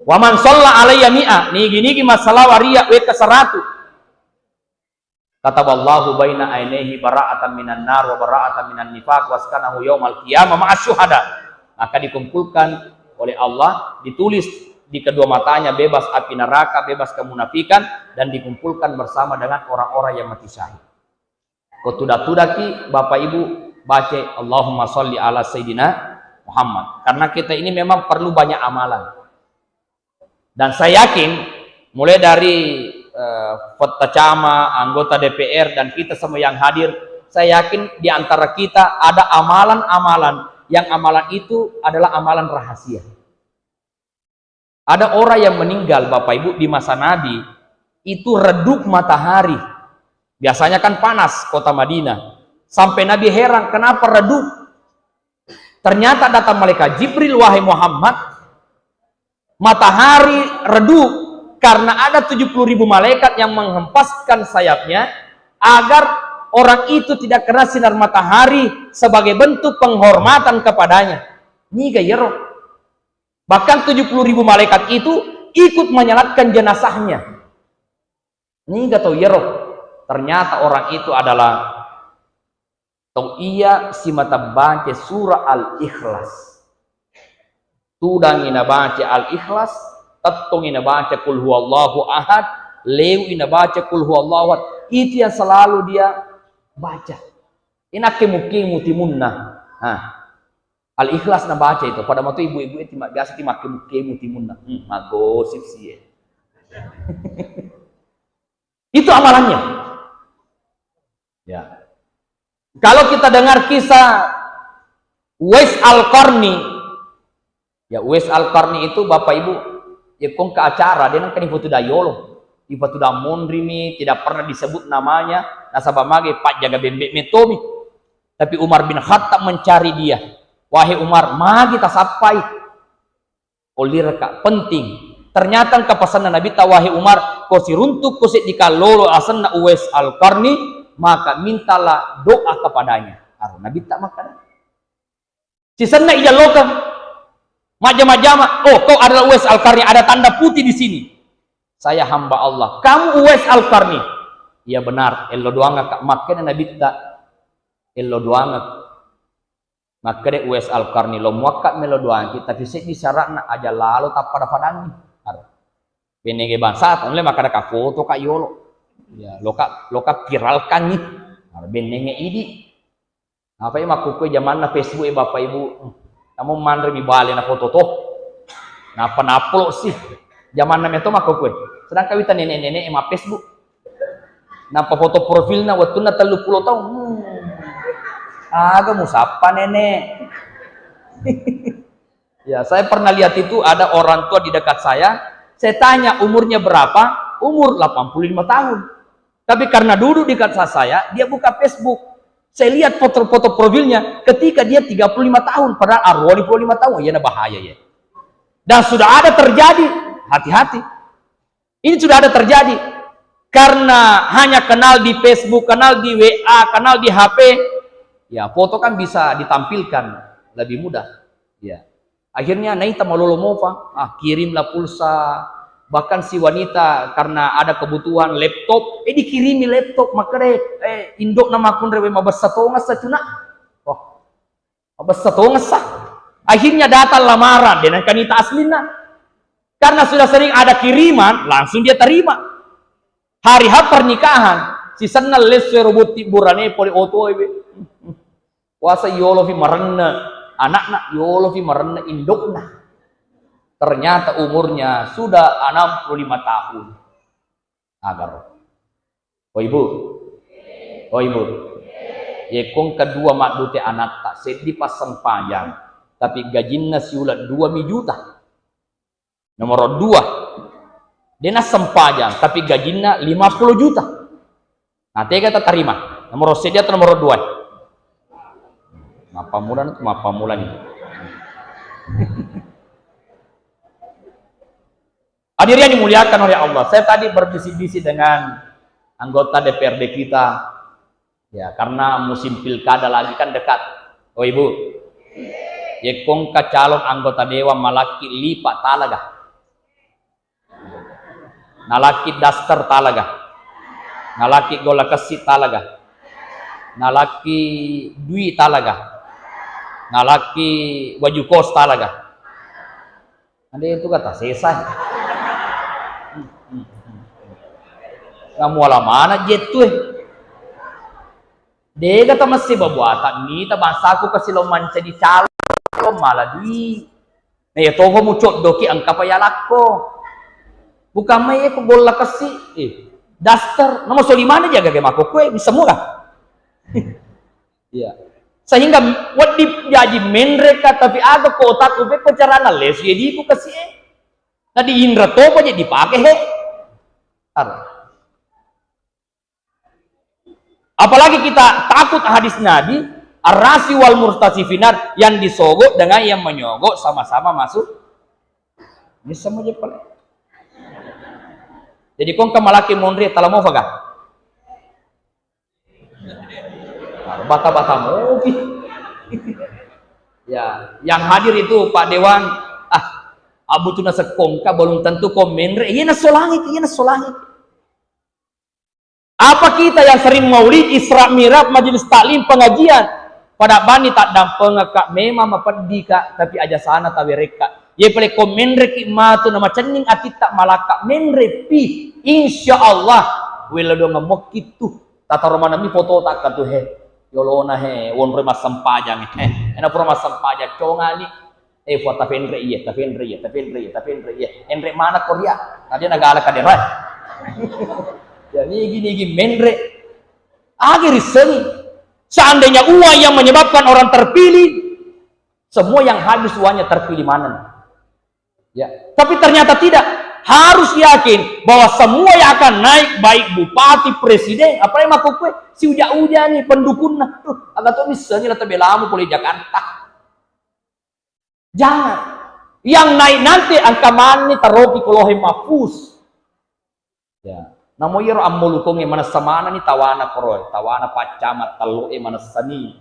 Wa man shalla alayya mi'ah, nigi-nigi massalawa ri iyya wekka seratu. Kataballahu baina ainaihi bara'atan minan nar wa bara'atan minan nifaq wa askanahu yaumal qiyamah ma'as syuhada. Maka dikumpulkan oleh Allah, ditulis di kedua matanya bebas api neraka, bebas kemunafikan, dan dikumpulkan bersama dengan orang-orang yang mati syahid. Ko tuda-tudaki, Bapak Ibu, baca Allahumma salli ala Sayyidina Muhammad. Karena kita ini memang perlu banyak amalan. Dan saya yakin, mulai dari eh, Petta Cama, anggota D P R, dan kita semua yang hadir, saya yakin di antara kita ada amalan-amalan yang amalan itu adalah amalan rahasia. Ada orang yang meninggal, Bapak Ibu, di masa Nabi, itu redup matahari. Biasanya kan panas kota Madinah. Sampai Nabi heran, kenapa redup? Ternyata datang malaikat Jibril, "Wahai Muhammad, matahari redup karena ada tujuh puluh ribu malaikat yang menghempaskan sayapnya agar orang itu tidak kena sinar matahari sebagai bentuk penghormatan kepadanya." Niga yero. Bahkan tujuh puluh ribu malaikat itu ikut menyalatkan jenazahnya. Niga tau yero? Ternyata orang itu adalah tau iya simata baca surah Al-Ikhlas. Tudangi nabaca Al-Ikhlas, tettongi nabaca Qul Huwallahu Ahad, leui nabaca Qul Huwallahu Ahad. Itu yang selalu dia baca. Inakke mukimu timunna. Nah, Al-Ikhlas nabaca itu. Pada matu ibu-ibu itu biasa ti makke mukimu timunna. Hmm, magosip sih ya. Itu amalannya. Ya. Kalau kita dengar kisah Uwais Al-Qarni, ya Uwais Al-Qarni itu Bapak Ibu, ya kong ke acara, dia nangka di foto dayolo, di foto monri mi, tidak pernah disebut namanya, nasaba mage pajjaga bembe metomi. Tapi Umar bin Khattab mencari dia. Wahai Umar, magi tasappai. Olliraka, penting. Ternyata engka pasenna Nabitta, "Wahai Umar, ko siruntuk ko seddi kallolo asenna Uwais Al-Qarni, maka mintalah doa kepadanya." Aro Nabitta makkada. Sisenna ijallokeng. Majjama-jama, "Oh, kau adalah Uwais Al-Qarni, ada tanda putih di sini." "Saya hamba Allah." "Kamu Uwais Al-Qarni?" "Iya benar." "Ello doangaka." Makkeda Nabitta, "Ello doangaka." Makkeda Uwais Al-Qarni, "Lo muakka melo doangki, tapi seddi syaratna, aja lalo tappada-padangi." Aro. Bennenge bangsa, tong le makkada ka foto ka yolo. Ya, loka, loka viralkangi. Aro bennenge idi. Apa ya makkukue jamanna Facebook e Bapak Ibu. Namun manre mi bale na foto to. Napa naplo sih. Jamanna meto makkukue. Sedangkan wita nenek-nenek e ma Facebook. Nappa foto profilna wettunna tellu pulo taung. Hmm. Aga musappa, Nenek? Ya, saya pernah lihat itu ada orang tua di dekat saya, Saya tanya umurnya berapa, umur delapan puluh lima tahun. Tapi karena duduk di dekat saya, dia buka Facebook. Saya lihat foto-foto profilnya ketika dia tiga puluh lima tahun, padahal arwah lima puluh lima tahun, ya bahaya ya. Dan sudah ada terjadi, hati-hati. Ini sudah ada terjadi. Karena hanya kenal di Facebook, kenal di W A, kenal di H P, ya foto kan bisa ditampilkan lebih mudah. Ya. Akhirnya naita malolo mopa, ah, kirimlah pulsa, bahkan si wanita karena ada kebutuhan laptop, eh, dikirimi laptop, makkeda, eh, indokna makkunrai, we, mabessa tongeng sa cuna. Oh, mabessa tongeng sa. Akhirnya datang lamaran, de nengka nita aslinna. Karena sudah sering ada kiriman, langsung dia terima. Hari H pernikahan, sisenna lesso ero botting burane pole otoe, we. Puasa yolofi marenne anakna, yolofi marenne indokna. Ternyata umurnya sudah enam puluh lima tahun. Agaro. Oh, Ibu. Oh, Ibu. Yekko engka dua maddute anatta, seddi passempajang, tapi gajinna siuleng dua mi juta. Nomor dua, de nassempajang, tapi gajinna lima puluh juta. Nah, tega tatarima? Nomor seddi atau nomor dua? Mappammula, mappammula ni. Hadirin yang dimuliakan oleh Allah, saya tadi berbisik-bisik dengan anggota D P R D kita, ya, karena musim pilkada lagi kan dekat. Oh, Ibu, yekko engka calon anggota dewan malakki lipa talaga, nalakki daster talaga, nalakki golla kessi talaga, nalakki dui talaga, nalakki waju kos talaga. Ande itu kata sesa. Namuala mana jettu, eh. Dega tamessi babuata, mita bangsaku kasi lo mancaji calon mala dui. Na iya toho mucoddoki engka pa yalakko. Bukan mai ko golla kessi, eh, daster. Namo soli mana jaga ge mako kue bisa murah. Iya. Sehingga wedding jaji menre ka, tapi aga ko otakku, pekko carana lesu ya diku kasi, eh. Na diinra topa jadi dipake, he. Ar. Apalagi kita takut hadis Nabi, arrasi wal murtasifinat, yang disogok dengan yang menyogok sama-sama masuk. Bisa mau pale. Jadi kongka malaki monri tala mau faga. Bata-bata mopi. Ya, yang hadir itu Pak Dewan, ah, abu tuna sekongka belum tentu ko menre, iya nasolangi, iya nasolangi. Apa kita yang sering maulid, Isra Mi'raj, majelis taklim, pengajian? Pada bani tak dampengka memang mapeddi ka, tapi aja sana tawerekka. Ye pale ko menreki matu na macenning atitta malakka menrepi, insya Allah wela dongeng mokki tu. Tataro manami foto takka tu he. Yolona he, wonroi massempajang he. Ena pura massempajang congani. Eh, fua tafenre iye, tafenre iye, tafenre iye, tafenre iye. Enre mana Korea? Tadi nagala kadera. Ya, nigi-nigi menre. Agi risengi. Seandainya uang yang menyebabkan orang terpilih, semua yang habis uangnya terpilih mana? Ya, tapi ternyata tidak. Harus yakin bahwa semua yang akan naik, baik bupati, presiden, apalagi makkukkue, si uja-uja nih pendukunna. Tuh, agak tuh misalnya lah tebelamu boleh Jakarta. Jangan. Yang naik nanti angka mani taroki ko lohe mahfuz. Ya. Namo iyaro ammolukongnge manessa manani tawana koroe, tawana paccamat telloe manessani.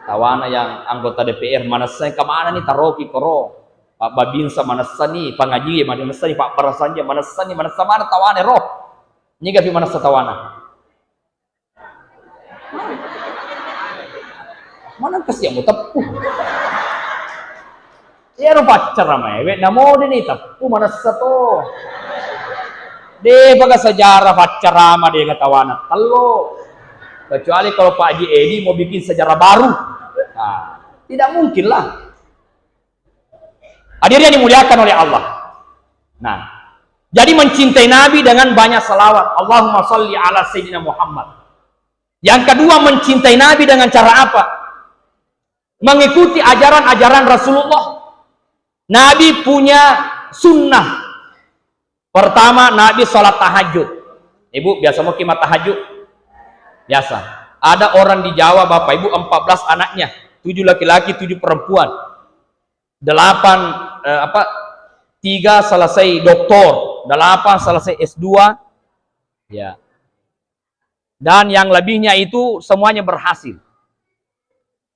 Tawana yang anggota D P R manessani, engka manani taroki koro. Pak Babinsa manessani, pangajie manessani, Pak Barasanja manessani, manessa mana tawana ro. Niga pi manessa tawana. Mana kasi yang mau teppu? Iyaro paccaramae, we, namo deni teppu manessa to. De paga sejarah paccarama de ngatawana tello. Kecuali kalau Pak Haji Edi mau bikin sejarah baru. Nah, tidak mungkin lah. Hadirin yang dimuliakan oleh Allah. Nah, jadi mencintai Nabi dengan banyak salawat. Allahumma salli ala Sayyidina Muhammad. Yang kedua, mencintai Nabi dengan cara apa? Mengikuti ajaran-ajaran Rasulullah. Nabi punya sunnah. Pertama, Nabi sholat tahajud. Ibu, biasa mau kimat tahajud? Biasa. Ada orang di Jawa, Bapak Ibu, empat belas anaknya. Tujuh laki-laki, tujuh perempuan. Delapan, eh, apa, tiga selesai doktor, delapan selesai S dua. Ya. Dan yang lebihnya itu semuanya berhasil.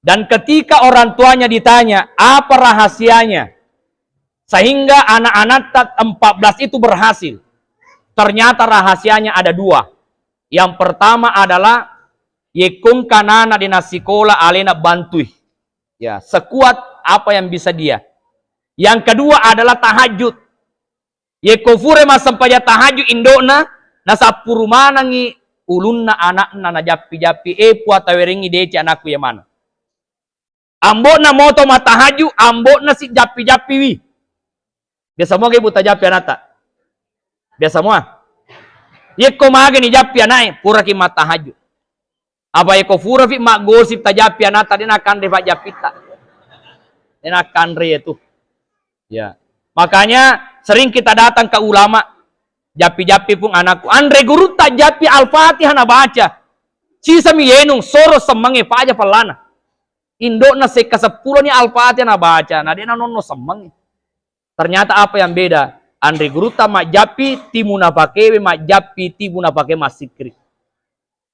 Dan ketika orang tuanya ditanya, apa rahasianya sehingga anak-anak empat belas itu berhasil? Ternyata rahasianya ada dua. Yang pertama adalah, yekkong kanana dena sikola, alena bantui. Ya, sekuat apa yang bisa dia. Yang kedua adalah tahajud. Yekko fure massempajang tahajud indo'na, nasappuru manengngi ulunna ana'na, najappi-jappi, "Eh, Puang, tawerengngi deceng anakku iya maneng." Ambo'na moto mattahajud, ambo'na si jappi-jappiwi. Biasa moga ibu tajappi anakta? Biasa mua? Yekko magani jappi anak'e, puraki mattahajud. Apa eko furafi maggosip tajappi anakta, de' nakanre pajjappitta. De' nakanre itu. Ya. Makanya sering kita datang ke ulama, "Jappi-jappi pung anakku." Anre gurutta jappi Al-Fatihah nabaca. Sisami yenung, soro semmengnge paja pellana. Indo'na sekka seppuloni Al-Fatihah nabaca, na de' nanonno semmengnge. Ternyata apa yang beda? Anre gurutta majjappi, timu napakewe majjappi, timu napake massikkiri.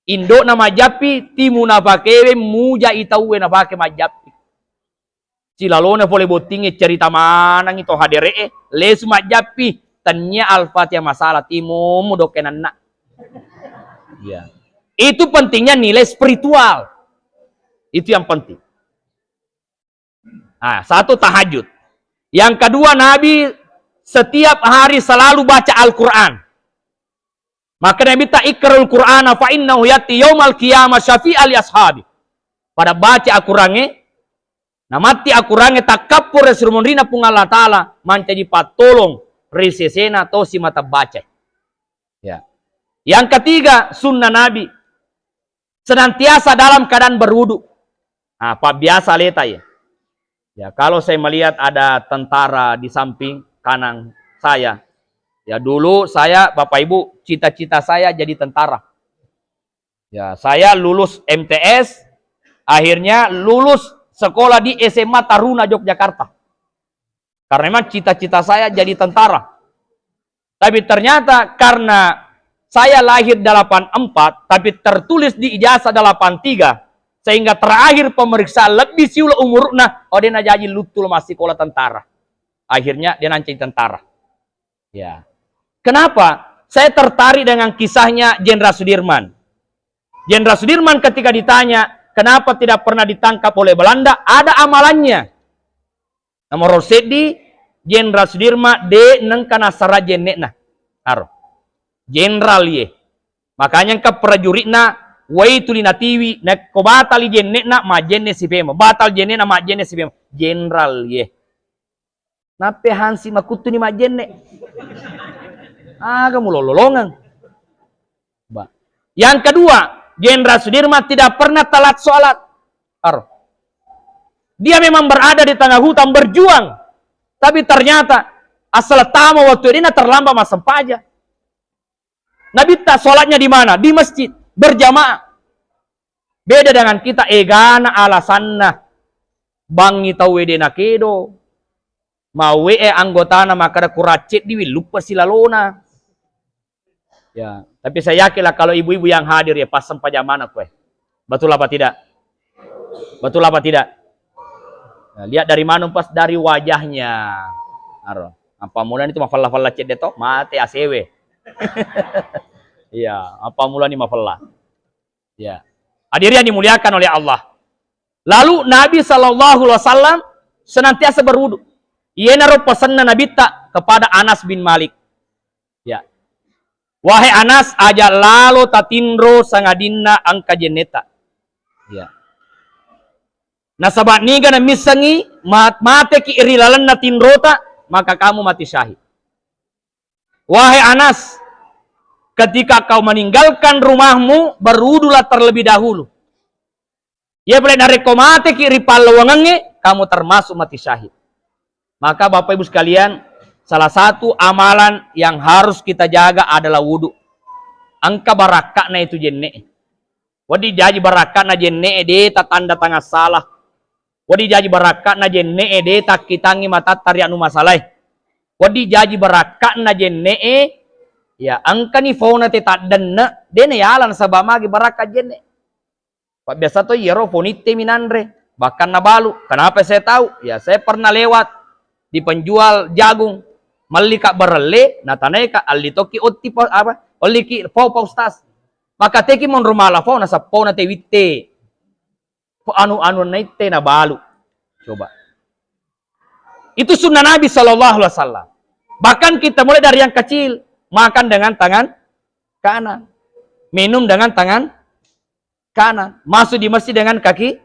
Indo'na majjappi, timu napakewe mujai tauwe napake majjappi. Silalona pole bottingnge cerita manengngi to hadere'e, lesu majjappi, tennia Al-Fatihah masalah, timummu dokkenanna. Iya. Itu pentingnya nilai spiritual. Itu yang penting. Nah, satu tahajud. Yang kedua, Nabi setiap hari selalu baca Al-Quran. Maka Nabi ta, "Iqra'ul Qur'ana fa innahu ya'ti yaumal qiyamah syafi'an li ashabi." Pada baca Al-Qurannya, namatti Al-Qurannya, takkappur ri surumunrina Puang Allah Ta'ala, mancaji pattolong ri sesena tosi mata baca. Ya. Yang ketiga, sunnah Nabi. Senantiasa dalam keadaan berwudu. Nah, pabbiasa leta ya. Ya, kalau saya melihat ada tentara di samping kanan saya, ya dulu saya, Bapak Ibu, cita-cita saya jadi tentara. Ya, saya lulus M T S, akhirnya lulus sekolah di S M A Taruna Yogyakarta. Karena memang cita-cita saya jadi tentara. Tapi ternyata karena saya lahir delapan empat, tapi tertulis di ijazah delapan tiga, sehingga terakhir pemeriksaan lebbi siulo umurna, oh, de' najaji luttu lo massikola tentara. Akhirnya de' nancaji tentara. Ya. Kenapa? Saya tertarik dengan kisahnya Jenderal Sudirman. Jenderal Sudirman ketika ditanya, kenapa tidak pernah ditangkap oleh Belanda, ada amalannya. Nomor seddi, Jenderal Sudirman de' nengka nassara jenne'na. Aro. Jenderal ye. Makanya engka prajuritna, wai tuli natiwi, nakko batali jenne'na, majjenne sipema. Batal jenne'na, majjenne sipema. Jenderal ye. Nappe hansi makuttuni majjenne. Aga mulololongeng. Ba. Yang kedua, Jenderal Sudirman tidak pernah telat sholat. Aro. Dia memang berada di tengah hutan berjuang. Tapi ternyata asal tama waktu ini terlambat massempajang. Nabitta sholatnya di mana? Di masjid, berjamaah. Beda dengan kita, egana alasanna. Bangngi tau wede nakedo. Mauwe e anggotana makkada kurang ceddiwi, luppa silalona. Ya, tapi saya yakin lah kalau ibu-ibu yang hadir ya, pas sempajang mana kue. Betul apa tidak? Betul apa tidak? Nah, lihat dari mana pas dari wajahnya. Aro, apa mulanya itu mafalla-falla cedde to, mate asewe. Iya, apa mulanya mafalla. Ya. Hadirin yang dimuliakan oleh Allah. Lalu Nabi Shallallahu Alaihi Wasallam senantiasa berwudu. Iyenaro pesanna Nabitta kepada Anas bin Malik. Ya. Wahai Anas, aja lalo tatinro sangadinna engka jenneta. Ya. Nasaba niga namissengi mat-, mateki ri lalenna tinrota, maka kamu mati syahid. Wahai Anas, ketika kau meninggalkan rumahmu, berwudulah terlebih dahulu. Iya pale narekko mateki ri pallawangengnge, kamu termasuk mati syahid. Maka Bapak Ibu sekalian, Salah satu amalan yang harus kita jaga adalah wudu. Engka barakka'na itu jenne'e. Wedding jaji barakka'na jenne'e, de tatanda tangan salah. Wedding jaji barakka'na jenne'e, de takkitangngi matatta ri anu masalae. Wedding jaji barakka'na jenne'e, ya, engkani fauna te taddenne, de nayala nasaba magi barakka jenne. Pabbiasa to iyaro fonitte minanre, bahkan nabalu. Kenapa saya tahu? Ya, saya pernah lewat di penjual jagung. Melli ka barelle, natanai ka, "Alli tokki otti pa-, apa? Olliki fau, Pak Ustaz?" Maka teki monro mala fau, nasappo na te witte. Po anu-anu naitte nabalu. Coba. Itu sunnah Nabi Shallallahu Alaihi Wasallam. Bahkan kita mulai dari yang kecil, makan dengan tangan kanan, minum dengan tangan kanan, masuk di masjid dengan kaki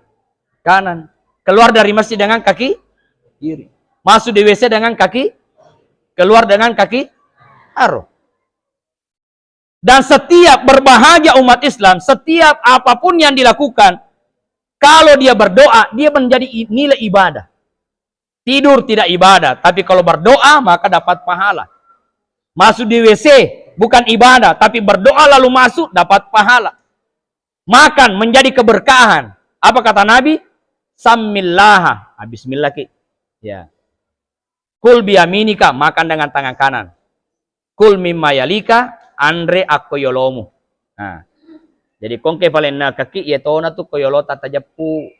kanan, keluar dari masjid dengan kaki kiri, masuk di W C dengan kaki, keluar dengan kaki aro. Dan setiap berbahagia umat Islam, setiap apapun yang dilakukan, kalau dia berdoa, dia menjadi i-, nilai ibadah. Tidur tidak ibadah, tapi kalau berdoa maka dapat pahala. Masuk di W C bukan ibadah, tapi berdoa lalu masuk dapat pahala. Makan menjadi keberkahan. Apa kata Nabi? "Sammillaha." Ah, bismillah ki. Ya. "Kul biyaminika," makan dengan tangan kanan. "Kul mimma yalika," anre akko yolomu. Nah, jadi kongke palenna kaki, iya tona tu ko yolota tajeppu,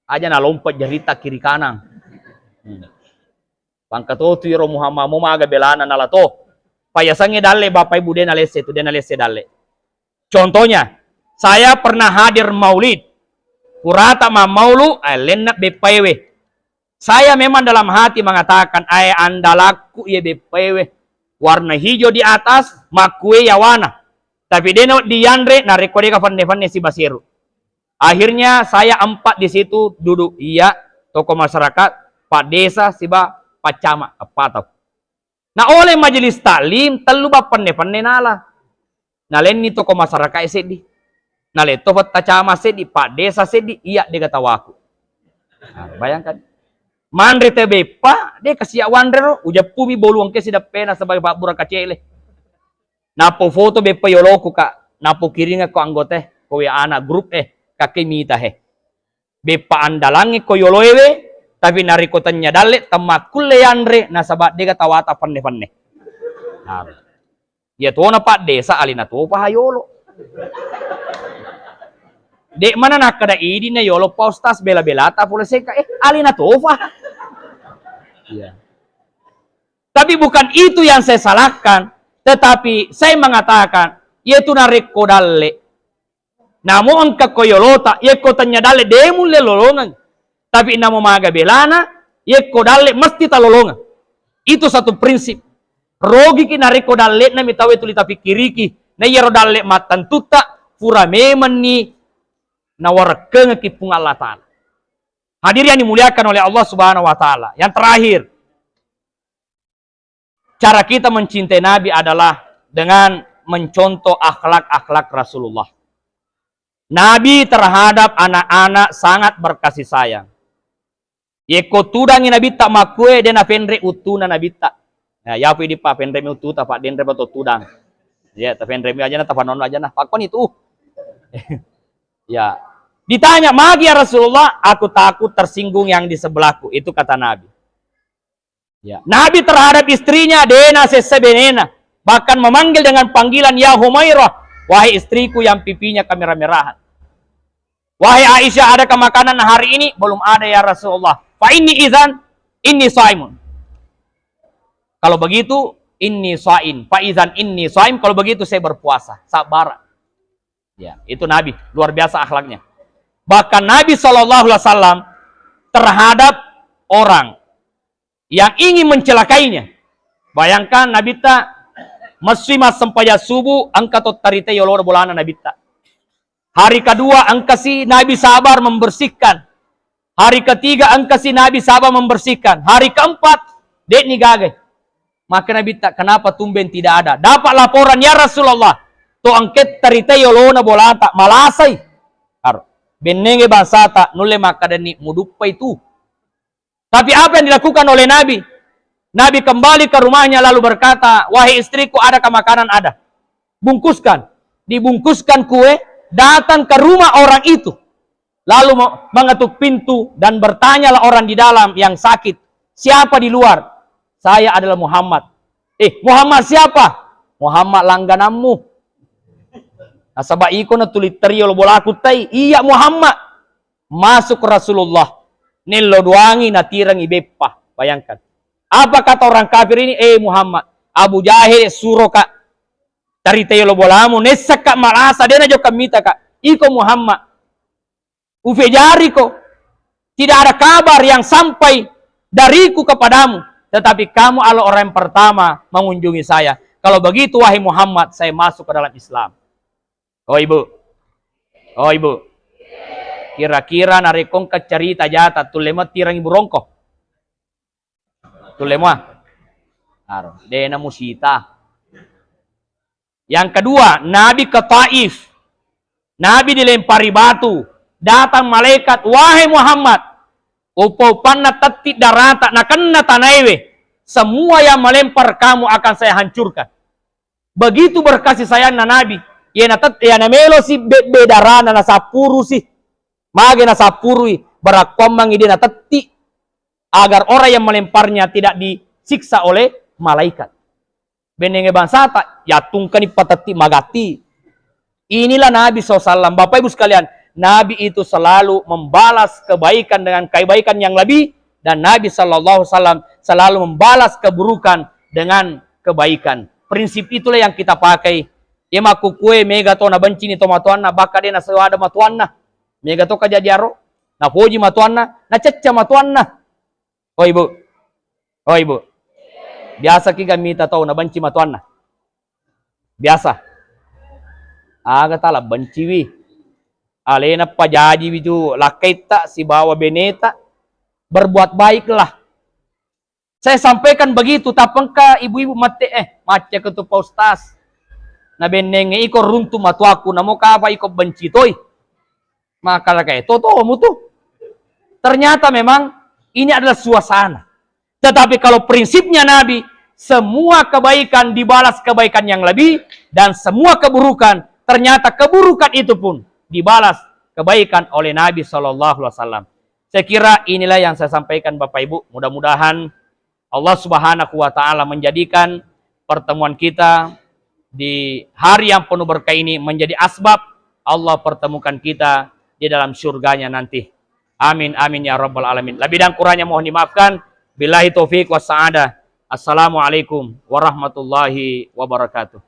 aja nalompat jarita kiri kanan. Hmm. Pangka to tu iro Muhammad mo maga belana nala to. Payasangnge dalle, bapak ibu, de nalesse tu, de nalesse dalle. Contohnya, saya pernah hadir maulid. Purata mammaulu, eh, lenna beppaewe. Saya memang dalam hati mengatakan, "Ae andalakku iye beppaewe, warna hijau di atas, makkue yawana." Tapi dena dianre, narekko deka fenne-fenne sibaseru. Akhirnya saya empat di situ duduk, iya, tokoh masyarakat, Pak Desa, siba Pak Camat, eppa tau. Na oleh majelis taklim, tellu bappenne-penne nala. Nalenni tokoh masyarakat seddi. Naletto Pak Camat seddi, Pak Desa seddi, iya dega tawaku. Nah, bayangkan. Manre te beppa, de kasiak wanre ro, ujeppumi bolu engke sideppena sebagai pabbura kacele. Nappo foto beppa yoloku, Kak. Nappo kiringekko anggota, ko W A na grup, eh, kakke mita he. Beppa andalangnge ko yoloewe, tapi narekko tennya dalle, temmakkulle yanre, nasaba dega tawata fenne-fenne. Nah, iya tona Pak Desa alena topa ha yolo. Dek mana nakkeda idi na yolo Pak Ustaz bela-belata pole seka, eh, alena topa. Iya. Tapi bukan itu yang saya salahkan, tetapi saya mengatakan, yaitu narekko dalle. Namo engka ko yolota, yekko tennya dalle de mulle lolongeng. Tapi namo maga belana, yekko dalle mesti talolongeng. Itu satu prinsip. Rogiki narekko dalle'na mi tauwe tuli tapikkiriki. Na iyaro dalle mattentutta, pura memenni nawarekkengekki Puang Allah Ta'ala. Hadirin yang dimuliakan oleh Allah Subhanahu wa Ta'ala. Yang terakhir, cara kita mencintai Nabi adalah dengan mencontoh akhlak-akhlak Rasulullah. Nabi terhadap anak-anak sangat berkasih sayang. Yekko tudangi Nabitta makkue, de napenre uttuna Nabitta. Ya, yapu idi pa penremi uttuta, Pak, denre bato tudang. Ya, tapenremi aja na, tapanonno aja na. Pakkoni tu. Ya. Ditanya, "Magi ya Rasulullah?" "Aku takut tersinggung yang di sebelahku." Itu kata Nabi. Ya. Nabi terhadap istrinya, dena sessa benena. Bahkan memanggil dengan panggilan, "Ya Humairah, wahai istriku yang pipinya kemerah-merahan." "Wahai Aisyah, adakah makanan hari ini?" "Belum ada, ya Rasulullah." "Fa inni izan, inni saimun." "Kalau begitu, inni saim. Fa izan inni saim." "Kalau begitu, saya berpuasa." Sabar. Ya, itu Nabi. Luar biasa akhlaknya. Bahkan Nabi Shallallahu Alaihi Wasallam terhadap orang yang ingin mencelakainya. Bayangkan, Nabitta massui massempajang subuh, engka to tarita yolona bolana Nabitta. Hari kedua, engkasi Nabi sabar membersihkan. Hari ketiga, engkasi Nabi sabar membersihkan. Hari keempat, dekni gagai. Maka Nabitta, "Kenapa tumben tidak ada?" "Dapat laporan, ya Rasulullah, to engke tarita yolona bolata, malasai." Aro. Bennenge bangsata, nulle makkadanni muduppai tu. Tapi apa yang dilakukan oleh Nabi? Nabi kembali ke rumahnya lalu berkata, "Wahai istriku, adakah makanan?" "Ada." "Bungkuskan." Dibungkuskan kue, datang ke rumah orang itu. Lalu me-, mengetuk pintu dan bertanyalah orang di dalam yang sakit, "Siapa di luar?" "Saya adalah Muhammad." "Eh, Muhammad siapa?" "Muhammad langgananmu." Nasaba iko natuli terio lo bolaku tai, "Iya Muhammad." Masuk Rasulullah, nello doangi natirengi beppa. Bayangkan. Apa kata orang kafir ini? "Eh Muhammad, Abu Jahil suroka taritai lo bolamu, nessakka malasa, dena jokka mitaka. Iko Muhammad, upejariko, tidak ada kabar yang sampai dariku kepadamu, tetapi kamu adalah orang yang pertama mengunjungi saya. Kalau begitu, wahai Muhammad, saya masuk ke dalam Islam." Oh ibu, oh ibu, kira-kira narekko engka carita jata tulle matirangi burongko? Tulle mua? Aro, dena musita. Yang kedua, Nabi ke Taif. Nabi dilempari batu. Datang malaikat, "Wahai Muhammad, upa-upanna tetti darata nakenna tanaewe. Semua yang melempar kamu akan saya hancurkan." Begitu berkasih sayangna Nabi, iya natet-, iya namelo si bebbe darana nasappurusi. Mage nasappurui, barakkuammangi dia natetti, agar orang yang melemparnya tidak disiksa oleh malaikat. Bennenge bangsata, yattungkani patetti magatti. Inilah Nabi sallallahu alaihi wasallam. Bapak Ibu sekalian, Nabi itu selalu membalas kebaikan dengan kebaikan yang lebih, dan Nabi sallallahu alaihi wasallam selalu membalas keburukan dengan kebaikan. Prinsip itulah yang kita pakai. Iya makkukue mega to nabencini to matoanna, bakka de nasewada matoanna. Mega to kajadiaro, napoji matoanna, nacecca matoanna. Oh ibu, oh ibu, biasa kiga mita tau nabenci matoanna? Biasa. Aga tala benciwi. Alena pajajiwi tu lakkaitta sibawa beneta. Berbuat baiklah. Saya sampaikan begitu, tappa engka ibu-ibu mette, "Eh, macca ko tu Pak Ustaz. Na bennenge iko runtu matuaku, namo kapa iko benci toi." Maka kayak to tomu tu. Ternyata memang ini adalah suasana. Tetapi kalau prinsipnya Nabi, semua kebaikan dibalas kebaikan yang lebih, dan semua keburukan, ternyata keburukan itu pun dibalas kebaikan oleh Nabi sallallahu alaihi wasallam. Saya kira inilah yang saya sampaikan, Bapak Ibu. Mudah-mudahan Allah Subhanahu wa Ta'ala menjadikan pertemuan kita di hari yang penuh berkah ini menjadi asbab Allah pertemukan kita di dalam surganya nanti. Amin, amin ya rabbal alamin. Lebih dan kurangnya mohon dimaafkan. Billahi taufiq wassa'adah. Assalamualaikum warahmatullahi wabarakatuh.